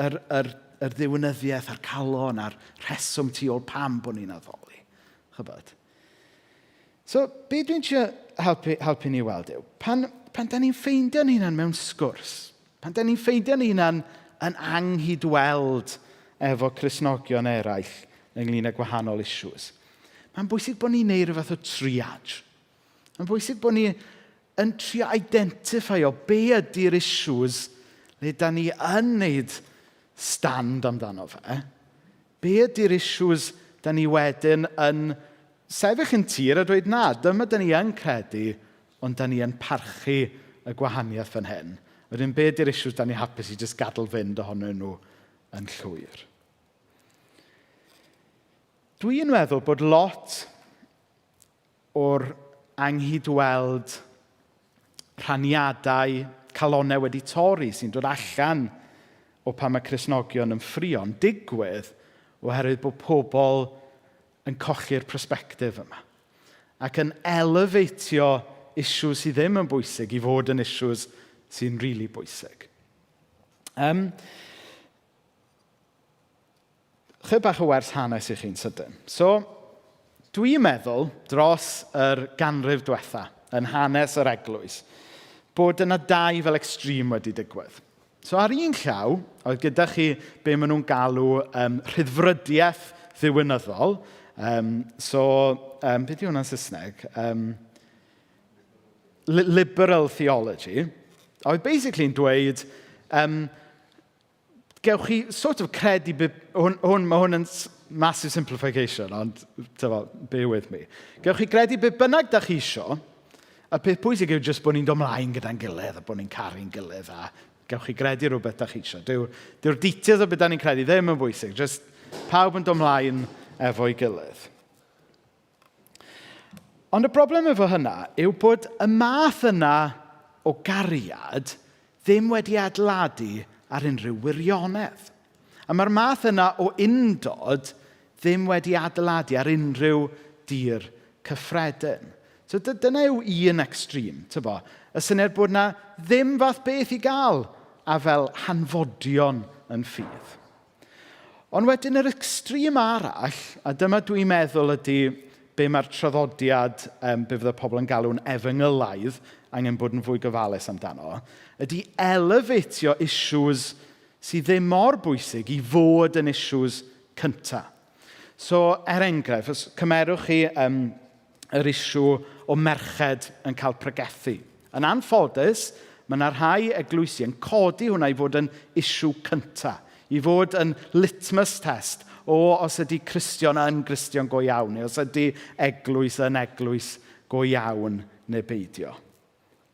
yr ddiwinyddiaeth a'r calon a'r rheswm tu ôl pam bod ni'n addoli. Chybod? So, be dwi'n trio helpu ni weld yw, pan da ni'n ffeindio'n hunan mewn sgwrs, pan da ni'n ffeindio'n hunan yn anghydweld efo Cristnogion eraill ynglyn â gwahanol issues, mae'n bwysig bod ni'n neud rhyw fath o triage. Mae'n bwysig bod ni yn trio identify o be ydy'r issues le da ni yn neud stand amdano fe. Be ydy'r issues da ni wedyn yn sefyll yn tir a dweud na, dyma da ni yn credu, ond da ni yn parchu y gwahaniaeth fan hyn. Wedyn be ydy'r issues da ni hapus i jyst gadael fynd ohonyn nhw yn llwyr. Dwi'n meddwl bod lot o'r anghydweld rhaniadau calonnau wedi torri sy'n dod allan o pan mae Cristnogion yn ffrio'n digwydd oherwydd bod pobl yn colli'r perspectif yma ac yn elevatio issues sydd ddim yn bwysig i fod yn issues sy'n rili really bwysig. Chydig bach o wers hanes i chi'n sydyn. So, dwi'n meddwl dros yr ganrif diwetha, yn hanes yr eglwys, bod yna dau fel extreme wedi digwydd. So ar un llaw, oedd gyda chi be maen nhw'n galw rhyddfrydiaeth ddiwinyddol. So, beth yw hwnna'n Saesneg? Liberal theology. Oedd basically'n dweud, gewch chi sort of credu... Mae hwn yn massive simplification, ond tyfo, bear with me. Gewch chi credu be bynnag da chi isio, a peth pwysig yw jyst bod ni'n dod mlaen gyda'n gilydd a bod ni'n caru'n gilydd a gewch chi gredu rhywbeth da chi isio. Dyw'r details o beth da ni'n credu ddim yn bwysig, jyst pawb yn dod mlaen efo'i gilydd. Ond y broblem efo hynna yw bod y math yna o gariad ddim wedi adeiladu ar unrhyw wirionedd. A mae'r math yna o undod ddim wedi adeiladu ar unrhyw dir cyffredin. So dyna yw un extreme, tybo. Y syniad bod na ddim fath beth i gael a fel hanfodion yn ffydd. Ond wedyn yr extreme arall, a dyma dwi'n meddwl ydy be mae'r traddodiad, be fydde pobl yn galw'n efengylaidd, angen bod yn fwy gofalus amdano, ydy elefatio issues sydd ddim mor bwysig i fod yn issues cynta. So, er enghraifft, os cymerwch chi yr issue o merched yn cael pregethu. Yn anffodus, mae yna rhai eglwysi yn codi hwnna i fod yn issue cynta, i fod yn litmus test o os ydy Cristion yn Gristion go iawn, neu os ydy eglwys yn eglwys go iawn neu beidio.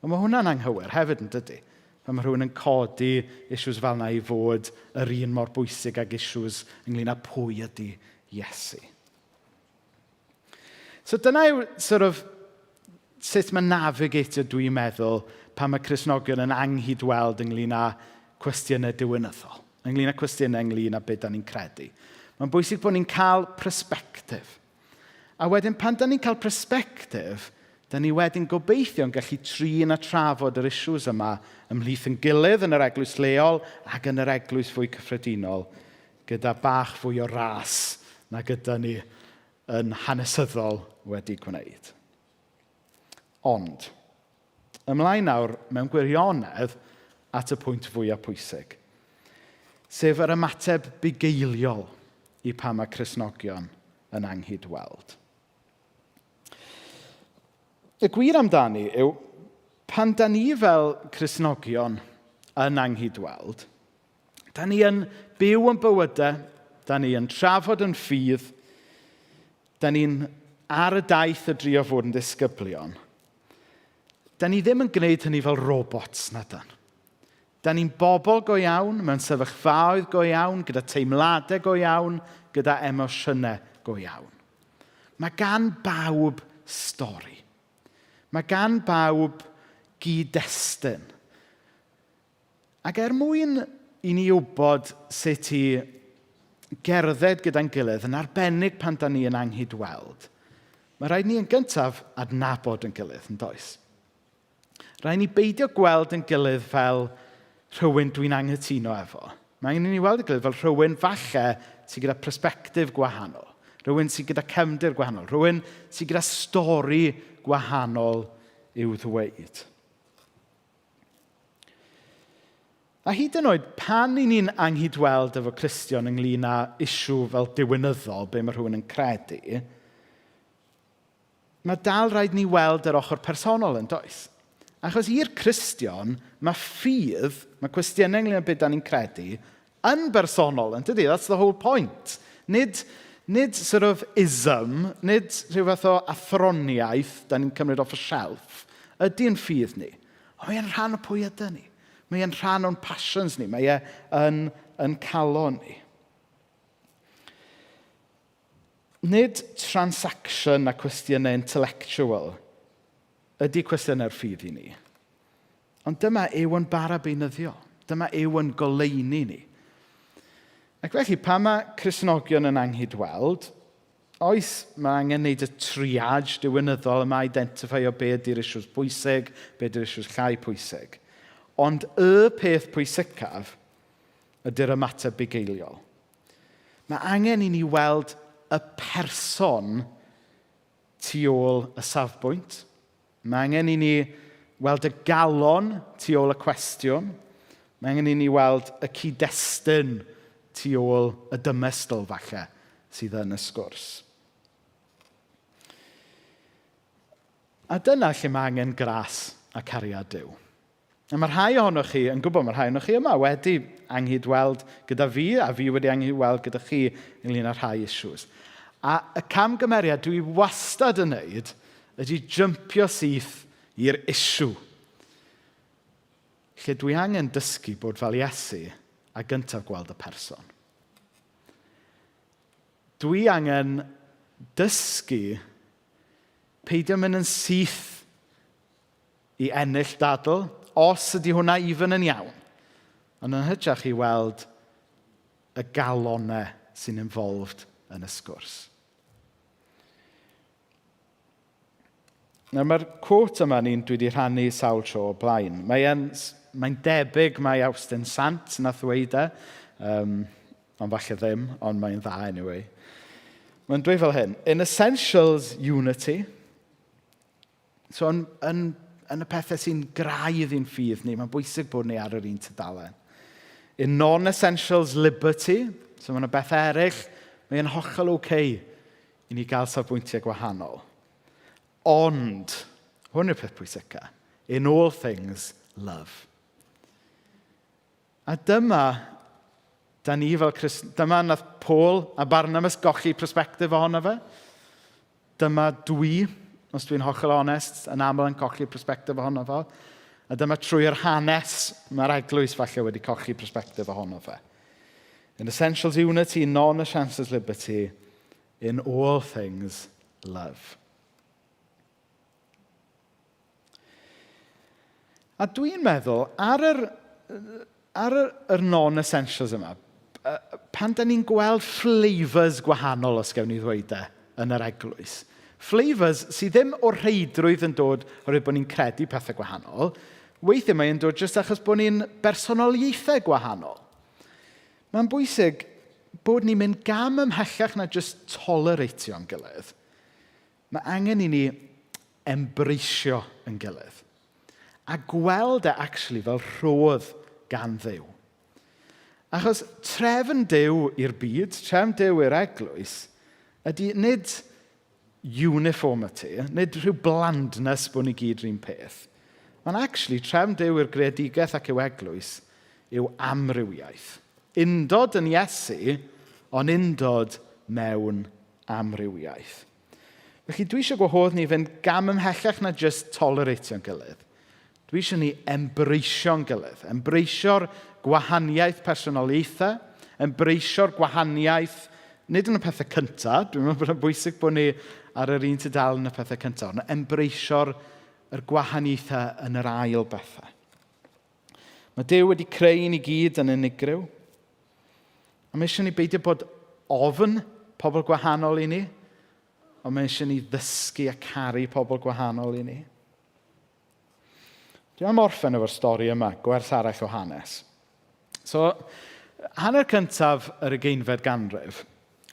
Ond mae hwnna'n anghywir hefyd, yn dydy? Pan mae rhywun yn codi issues fel yna i fod yr un mor bwysig ag issues ynglyn â pwy ydy Iesu. So dyna yw sort of, sut mae navigatio, dwi'n meddwl, pan mae Cristnogion yn anghydweld ynglyn â cwestiynau diwinyddol, ynglyn â cwestiynau ynglyn â beth da ni'n credu. Mae'n bwysig bod ni'n cael perspective. A wedyn pan da ni'n cael perspective, da ni wedyn gobeithio yn gallu trin a trafod yr issues yma ymhlith yn gilydd yn yr eglwys leol ac yn yr eglwys fwy cyffredinol gyda bach fwy o ras na gyda ni yn hanesyddol wedi gwneud. Ond, ymlaen nawr mewn gwirionedd at y pwynt fwyaf pwysig, sef yr ymateb bugeiliol i pam mae Cristnogion yn anghydweld. Y gwir amdani yw, pan da ni fel Cristnogion yn anghydweld, da ni yn byw yn bywydau, da ni yn trafod yn ffydd, da ni'n ar y daith o drio fod yn ddisgyblion. Da ni ddim yn gwneud hynny fel robots, na dan. Da ni'n bobl go iawn, mewn sefyllfaoedd go iawn, gyda teimladau go iawn, gyda emosiynau go iawn. Mae gan bawb stori. Mae gan bawb gyd-destun. Ac er mwyn i ni wybod sut i gerdded gyda'n gilydd, yn arbennig pan da ni yn anghydweld, mae rhaid ni yn gyntaf adnabod yn gilydd, yn does? Rhaid ni beidio gweld yn gilydd fel rhywun dwi'n anghytuno efo. Mae angen i ni weld y gilydd fel rhywun falle sydd gyda persbectif gwahanol, rhywun sydd gyda cefndir gwahanol, rhywun sydd gyda stori gwahanol i'w ddweud. A hyd yn oed pan i ni'n anghydweld efo Cristion ynglyn â issue fel diwinyddol, be mae rhywun yn credu, mae dal rhaid ni weld yr ochr personol yn does? Achos i'r Cristion, mae ffydd, mae cwestiynau ynglyn â beth da ni'n credu, yn bersonol, yn dydy? That's the whole point. Nid sort of ism, nid rhyw fath o athroniaeth da ni'n cymryd off y shelf, ydy'n ffydd ni. Ond mae'n rhan o pwy ydyn ni. Mae'n rhan o'n passions ni. Mae e yn calon ni. Nid transaction a cwestiynau intellectual ydy cwestiynau'r ffydd i ni. Ond dyma yw yn bara beunyddiol. Dyma yw yn goleuni ni. Ac felly, pan mae Cristnogion yn anghydweld, oes, mae angen wneud y triage diwinyddol yma, identify o be ydy'r issues pwysig, be ydy'r issues llai pwysig. Ond y peth pwysicaf ydy'r ymateb bugeiliol. Mae angen i ni weld y person tu ôl y safbwynt. Mae angen i ni weld y galon tu ôl y cwestiwn. Mae angen i ni weld y cyd-destun tu ôl y dymestl falle sydd yn y sgwrs. A dyna lle mae angen gras a cariad Duw. A mae rhai ohonoch chi yn gwybod, mae rhai ohonoch chi yma wedi anghydweld gyda fi, a fi wedi anghydweld gyda chi ynglyn â rhai issues. A y camgymeriad dwi wastad yn neud ydy jympio syth i'r issue. Lle dwi angen dysgu bod fel Iesu a gyntaf gweld y person. Dwi angen dysgu peidio mynd yn syth i ennill dadl, os ydy hwnna even yn iawn. Ond yn hytrach i weld y galonau sy'n involved yn y sgwrs. Nawr mae'r quote yma ni'n dwi wedi rhannu sawl tro o blaen. Mae'n mae debyg mai Awstin Sant nath ddweud e, ond falle ddim, ond mae'n dda anyway. Mae'n dweud fel hyn, in essentials, unity. So yn, yn, yn y pethau sy'n graidd i'n ffydd ni, mae'n bwysig bod ni ar yr un tudalen. In non-essentials, liberty. So mae'n beth eraill, mae'n hollol oce okay i ni gael safbwyntiau gwahanol. Ond, hwn yw'r peth pwysica, in all things, love. A dyma, da ni fel Christ... Dyma nath Paul a Barnabas golli perspectif ohono fe. Dyma dwi, os dwi'n hollol onest, yn aml yn colli perspectif ohono fo. A dyma trwy'r hanes mae'r eglwys falle wedi colli perspectif ohono fe. In essentials unity, non-essentials liberty, in all things love. A dwi'n meddwl, ar yr, ar yr, yr non-essentials yma, pan da ni'n gweld flavours gwahanol, os gewn ni ddweud e, yn yr eglwys, flavours sydd ddim o'r rheidrwydd yn dod oherwydd bod ni'n credu pethau gwahanol, weithiau mae'n dod jyst achos bod ni'n bersonoliaethau gwahanol. Mae'n bwysig bod ni'n mynd gam ymhellach na jyst toleratio'n gilydd. Mae angen i ni embreisio yn gilydd. A gweld e actually fel rhodd gan Dduw. Achos trefn Duw i'r byd, trefn Duw i'r eglwys, ydy nid uniformity, nid rhyw blandness bod ni gyd rhywun peth. Ond actually, trefn Duw i'r greadigaeth ac i'w eglwys yw amrywiaeth. Undod yn Iesu, ond undod mewn amrywiaeth. Felly dwi eisiau gwahodd ni fynd gam ymhellach na jyst toleratio'n gilydd. Dwi eisiau ni embreisio'n gilydd. Embreisio'r gwahaniaeth personoliaethau, embreisio'r gwahaniaeth, nid yn y pethau cyntaf, dwi'n meddwl bod yn bwysig bod ni ar yr un tudalen yn y pethau cyntaf, ond embreisio'r yr gwahaniaethau yn yr ail bethau. Mae Duw wedi creu ni gyd yn unigryw. A mae eisiau ni beidio bod ofn pobl gwahanol i ni, ond mae eisiau ni ddysgu a caru pobl gwahanol i ni. Dwi am orffen efo'r stori yma, gwers arall o hanes. So, hanner cyntaf yr ugeinfed ganrif,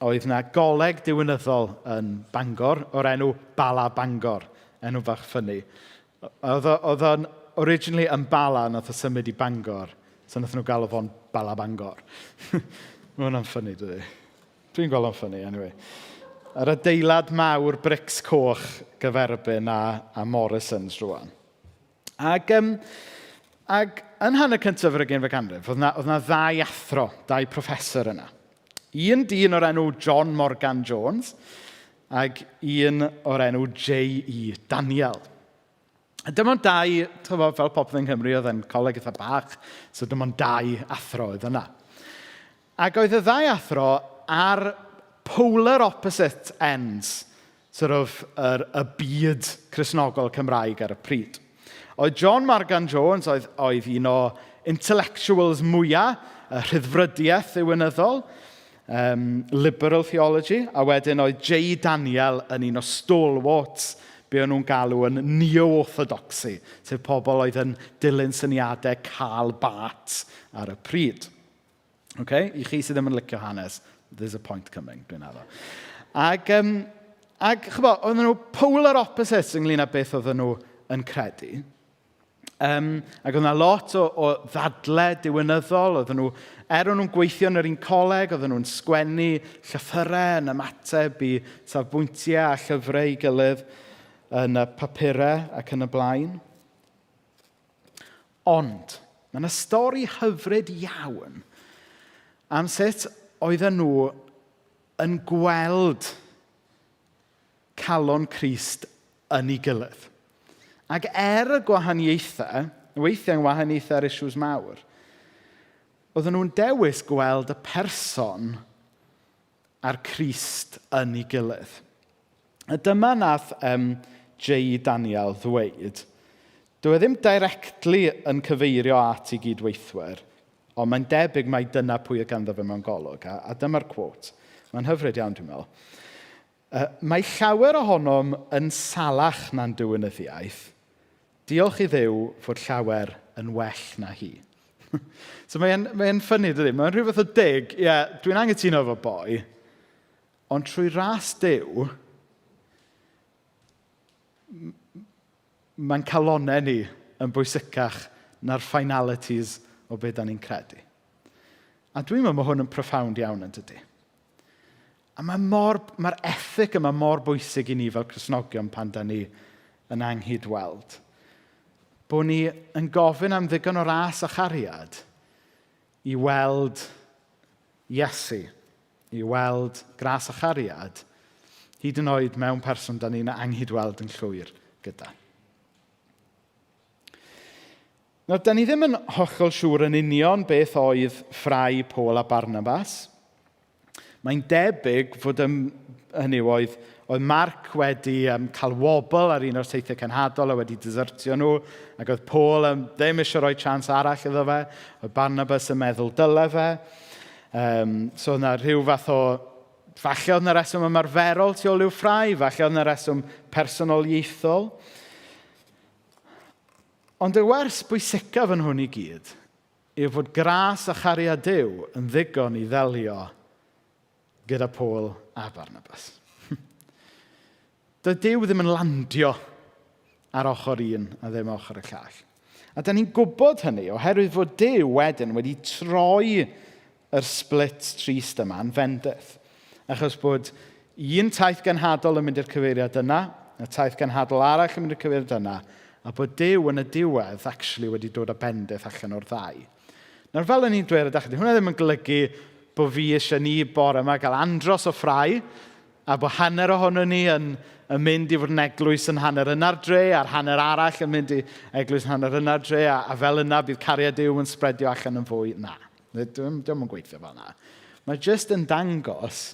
oedd na goleg diwinyddol yn Bangor o'r enw Bala Bangor, enw bach ffynnu. Oedd o'n originally yn Bala, nath o symud i Bangor, so nath nhw galw fo'n Bala Bangor. Mae hwnna'n ffynnu, dydy? Dwi'n gweld o'n ffynnu, anyway. Yr adeilad mawr brics coch gyferbyn a, a Morrison's rwan. Ac, um, ac yn hanner cyntaf yr ugeinfed ganrif, oedd na, oedd na ddau athro, dau professor yna. Un dyn o'r enw John Morgan Jones ac un o'r enw J.E. Daniel. A dim ond dau, tyfo, fel popeth yng Nghymru, oedd yn coleg eitha bach, so dim ond dau athro oedd yna. Ac oedd y ddau athro ar polar opposite ends sort of, yr, y byd Cristnogol Cymraeg ar y pryd. Oedd John Morgan Jones oedd, oedd un o intellectuals mwyaf, y rhyddfrydiaeth ddiwinyddol, um, liberal theology, a wedyn oedd J. Daniel yn un o stalwarts be o'n nhw'n galw yn neo-orthodoxy, sef pobl oedd yn dilyn syniadau Karl Barth ar y pryd. Okay? I chi sydd ddim yn licio hanes, there's a point coming, dwi'n addo. Ac, um, ac chybo, oedden nhw polar opposites ynglyn â beth oedden nhw yn credu. Um, ac oedd yna lot o, o ddadle diwinyddol. Oedden nhw, er o'n nhw'n gweithio yn yr un coleg, oedden nhw'n sgwennu llythyrau yn ymateb i safbwyntiau a llyfrau i gilydd yn y papurau ac yn y blaen. Ond, mae yna stori hyfryd iawn am sut oedden nhw yn gweld calon Crist yn ei gilydd. Ac er y gwahaniaethau, weithiau'n wahaniaethau ar issues mawr, oedden nhw'n dewis gweld y person a'r Crist yn ei gilydd. A dyma nath um, J. Daniel ddweud. Dyw e ddim directly yn cyfeirio at ei gydweithwyr, ond mae'n debyg mai dyna pwy oedd ganddo fe mewn golwg. A, a dyma'r quote. Mae'n hyfryd iawn, dwi'n meddwl. Uh, mae llawer ohonom yn salach na'n diwinyddiaeth. Diolch i Dduw fod llawer yn well na hi. so mae'n mae ffynnu, dydy? Mae'n rhywbeth o dig. Ie, yeah, dwi'n angytuno efo boi. Ond trwy ras Duw, mae'n calonnau ni yn bwysicach na'r finalities o beth da ni'n credu. A dwi'n meddwl mae hwn yn profound iawn yn dydy. A mae mor, mae'r ethic yma mor bwysig i ni fel Cristnogion pan da ni yn anghydweld. Bod ni yn gofyn am ddigon o ras a chariad i weld Iesu, i weld gras a chariad, hyd yn oed mewn person da ni'n anghydweld yn llwyr gyda. Nawr, da ni ddim yn hollol siŵr yn union beth oedd ffrau Paul a Barnabas. Mae'n debyg fod ym, hynny yw, oedd, oedd Mark wedi cael wobl ar un o'r teithiau cenhadol a wedi desertio nhw, ac oedd Paul ddim eisiau rhoi chance arall iddo fe, oedd Barnabas yn meddwl dyle fe. So oedd yna rhyw fath o... Falle oedd yna reswm ymarferol tu ôl i'w ffrau, falle oedd yna reswm personoliaethol. Ond y wers bwysicaf yn hwn i gyd yw fod gras a chariad Duw yn ddigon i ddelio gyda Paul a Barnabas. Doedd Duw ddim yn landio ar ochr un a ddim ochr y llall. A da ni'n gwybod hynny oherwydd fod Duw wedyn wedi troi yr split trist yma yn fendith. Achos bod un taith genhadol yn mynd i'r cyfeiriad yna, y taith genhadol arall yn mynd i'r cyfeiriad yna, a bod Duw yn y diwedd actually wedi dod â bendith allan o'r ddau. Nawr, fel o'n i'n dweud ar y dechrau, hwnna ddim yn golygu bod fi eisiau ni bore yma gael andros o ffrau, a bod hanner ohono ni yn, yn mynd i fod yn eglwys yn hanner yna'r dre, a'r hanner arall yn mynd i eglwys yn hanner yna'r dre, a, a fel yna bydd cariad Duw yn spredio allan yn fwy. Na, Dio'm yn gweithio fel yna. Mae jyst yn dangos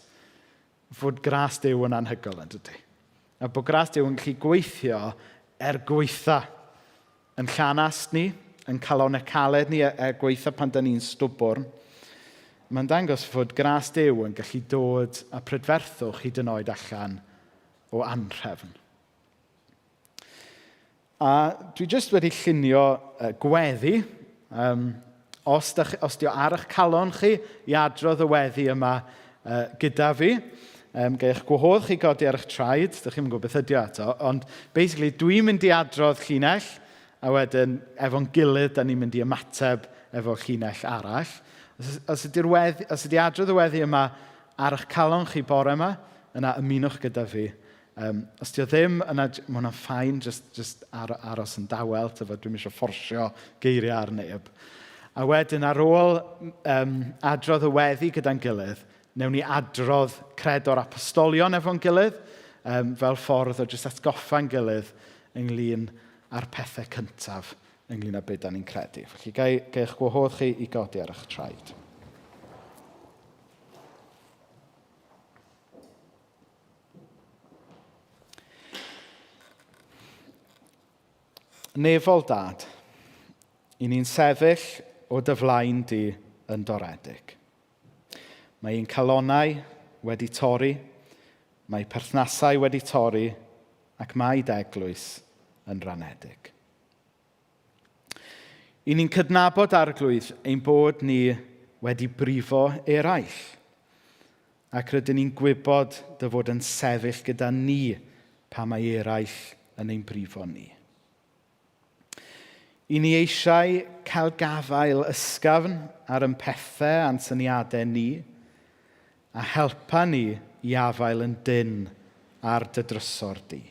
fod gras Duw yn anhygoel yn dydy. A bod gras Duw yn gallu gweithio er gweitha yn llanast ni, yn calonau caled ni, er gweitha pan da ni'n stwbwrn. Mae'n dangos fod gras Duw yn gallu dod â prydferthwch hyd yn oed allan o anrhefn. A dwi jyst wedi llunio gweddi. Os, dach, os di o ar eich calon chi i adrodd y weddi yma gyda fi, gai eich gwahodd chi godi ar eich traed. Dych chi'n gwybod beth ydi o eto. Ond basically, dwi'n mynd i adrodd llinell, a wedyn efo'n gilydd, da ni'n mynd i ymateb efo llinell arall. Os, os, ydy'r weddi, os ydy adrodd y weddi yma ar eich calon chi bore yma, yna ymunwch gyda fi. Os di o ddim, yna, mae hwnna'n ffain, just aros yn dawel, tyfod, dwi'm eisiau fforsio geiriau ar neb. A wedyn ar ôl adrodd y weddi gyda'n gilydd, newn ni adrodd credo'r apostolion efo'n gilydd, fel ffordd o jyst atgoffa'n gilydd ynglyn â'r pethau cyntaf ynglyn â beth da ni'n credu. Felly, gai, gai eich gwahodd chi i godi ar eich traed. Nefol Dad, i ni'n sefyll o dy flaen di yn doredig. Mae ein calonnau wedi torri, mae perthnasau wedi torri, ac mae dy eglwys yn ranedig. I ni'n cydnabod, Arglwydd, ein bod ni wedi brifo eraill, ac rydyn ni'n gwybod dy fod yn sefyll gyda ni pan mae eraill yn ein brifo ni. I ni eisiau cael gafael ysgafn ar yn pethau a'n syniadau ni, a helpa ni i afael yn dynn ar dy drysor di.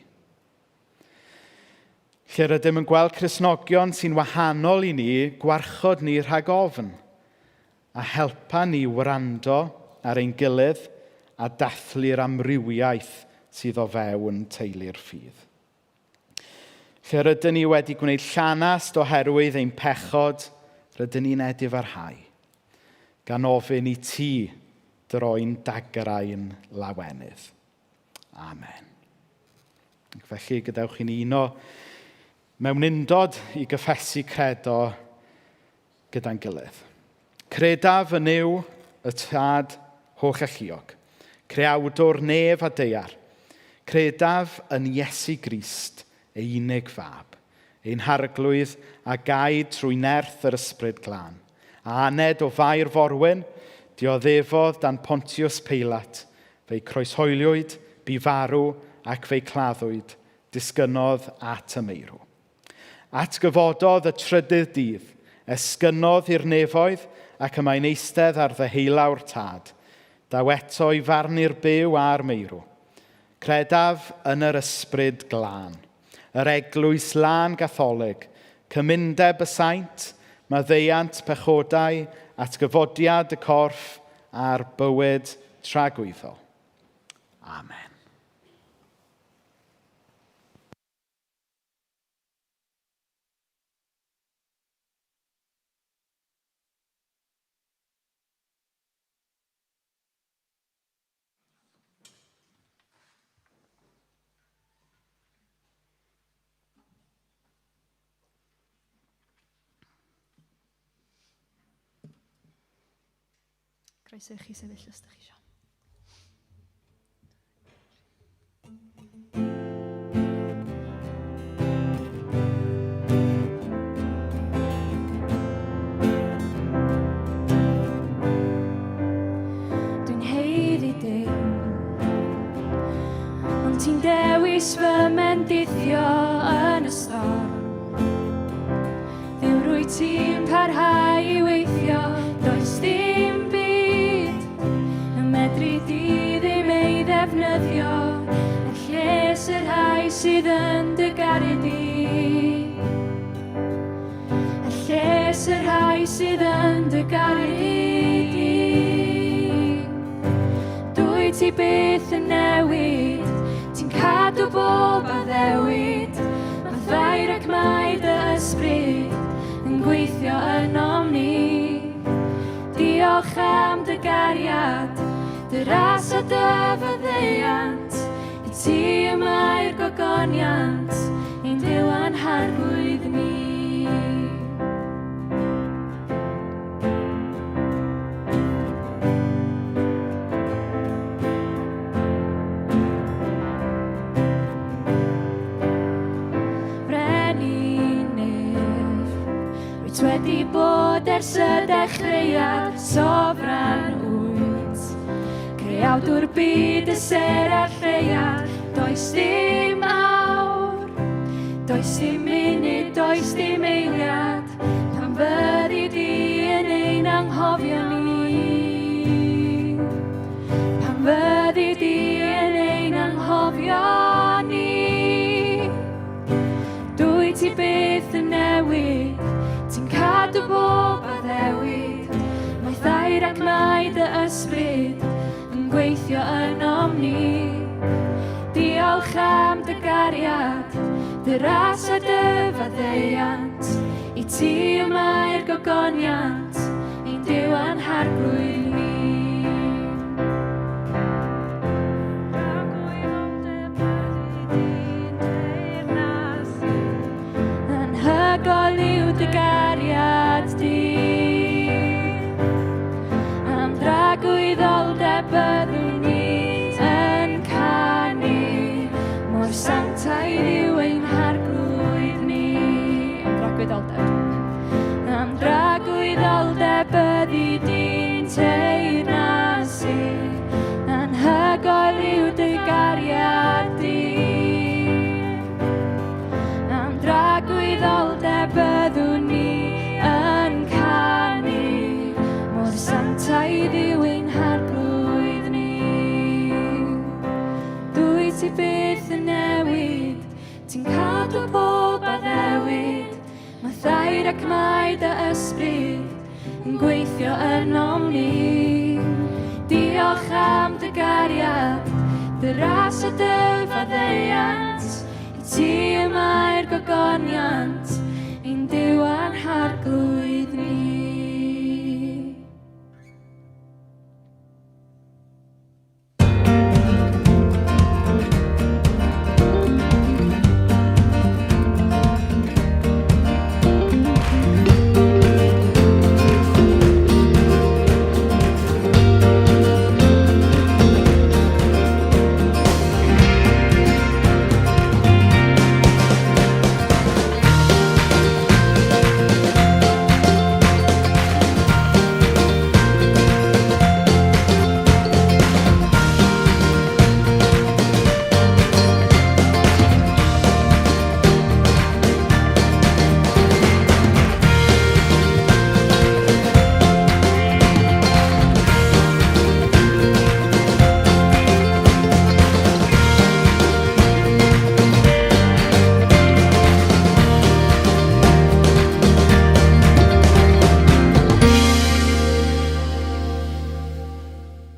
Lle rydym yn gweld Cristnogion sy'n wahanol i ni, gwarchod ni rhag ofn, a helpa ni wrando ar ein gilydd a dathlu'r amrywiaeth sydd o fewn teulu'r ffydd. Lle rydyn ni wedi gwneud llanast oherwydd ein pechod, rydyn ni'n edifarhau, gan ofyn i ti droi'n dagrau'n lawenydd. Amen. Ac felly, gadewch i ni uno mewn undod i gyffesu credo gyda'n gilydd. Credaf yn Nuw y Tad holl-alluog, creawdwr nef a daear. Credaf yn Iesu Grist, ei unig fab, ein harglwydd a gaed trwy nerth yr Ysbryd Glân, a aned o Fair Forwyn, dioddefodd dan Pontius Peilat, Fe'i croeshoeliwyd, bu farw ac fe'i claddwyd, disgynnodd at y meirw. Atgyfododd y trydydd dydd, esgynnodd i'r nefoedd ac y mae'n eistedd ar ddeheulaw'r Tad. Daw eto i farnu'r byw a'r meirw. Credaf yn yr Ysbryd Glân, yr Eglwys Lân Gatholig, cymundeb y saint, maddeuant pechodau, atgyfodiad y corff a'r bywyd tragwyddol. Amen. Croeso i chi sefyll os ydych chi eisiau. Dwi'n haeddu dim, ond ti'n dewis fy mendithio yn y storm. Dduw rwyt ti'n parhau i weithio, does dim byd y medru di ddim ei ddefnyddio er lles y rhai sydd yn dy garu di. Er lles y rhai sydd yn dy garu di. Dwyt ti byth yn newid, ti'n cadw bob addewid. Mae ddair ac mae dy ysbryd yn gweithio ynom ni. Diolch am dy gariad, dy ras a dy faddeuant. I ti y mae'r gogoniant, ein Duw a'n Harglwydd ni. Wyt wedi bod ers y dechreuad, sofran wyt. Creawdwr byd y ser a'r lleuad, does dim awr, does dim munud, does dim eiliad, Pan fyddi di yn ein anghofio ni. Pan fyddi di yn ein anghofio ni. Dwyt ti byth yn newid, ti'n cadw bob addewid. Mae thair ac mae dy ysbryd yn gweithio ynom ni. Diolch am dy gariad, dy ras a dy faddeuant. I ti y mae'r gogoniant, ein Duw a'n Harglwydd ni. Anhygoel yw dy gariad di. Am dragwyddoldeb byddwn ni yn canu, mor sanctaidd yw ein Harglwydd ni. Am dragwyddoldeb. Am dragwyddoldeb byddi di'n teyrnasu, anhygoel yw dy gariad di. Am dragwyddoldeb byddwn ni yn canu, mor sanctaidd yw ein Harglwydd ni. Dwyt ti byth yn newid, ti'n cadw pob addewid. Mae thair ac mae dy ysbryd yn gweithio ynom ni. Diolch am dy gariad, dy ras a dy faddeuant. I ti y mae'r gogoniant, ein Duw a'n Harglwydd.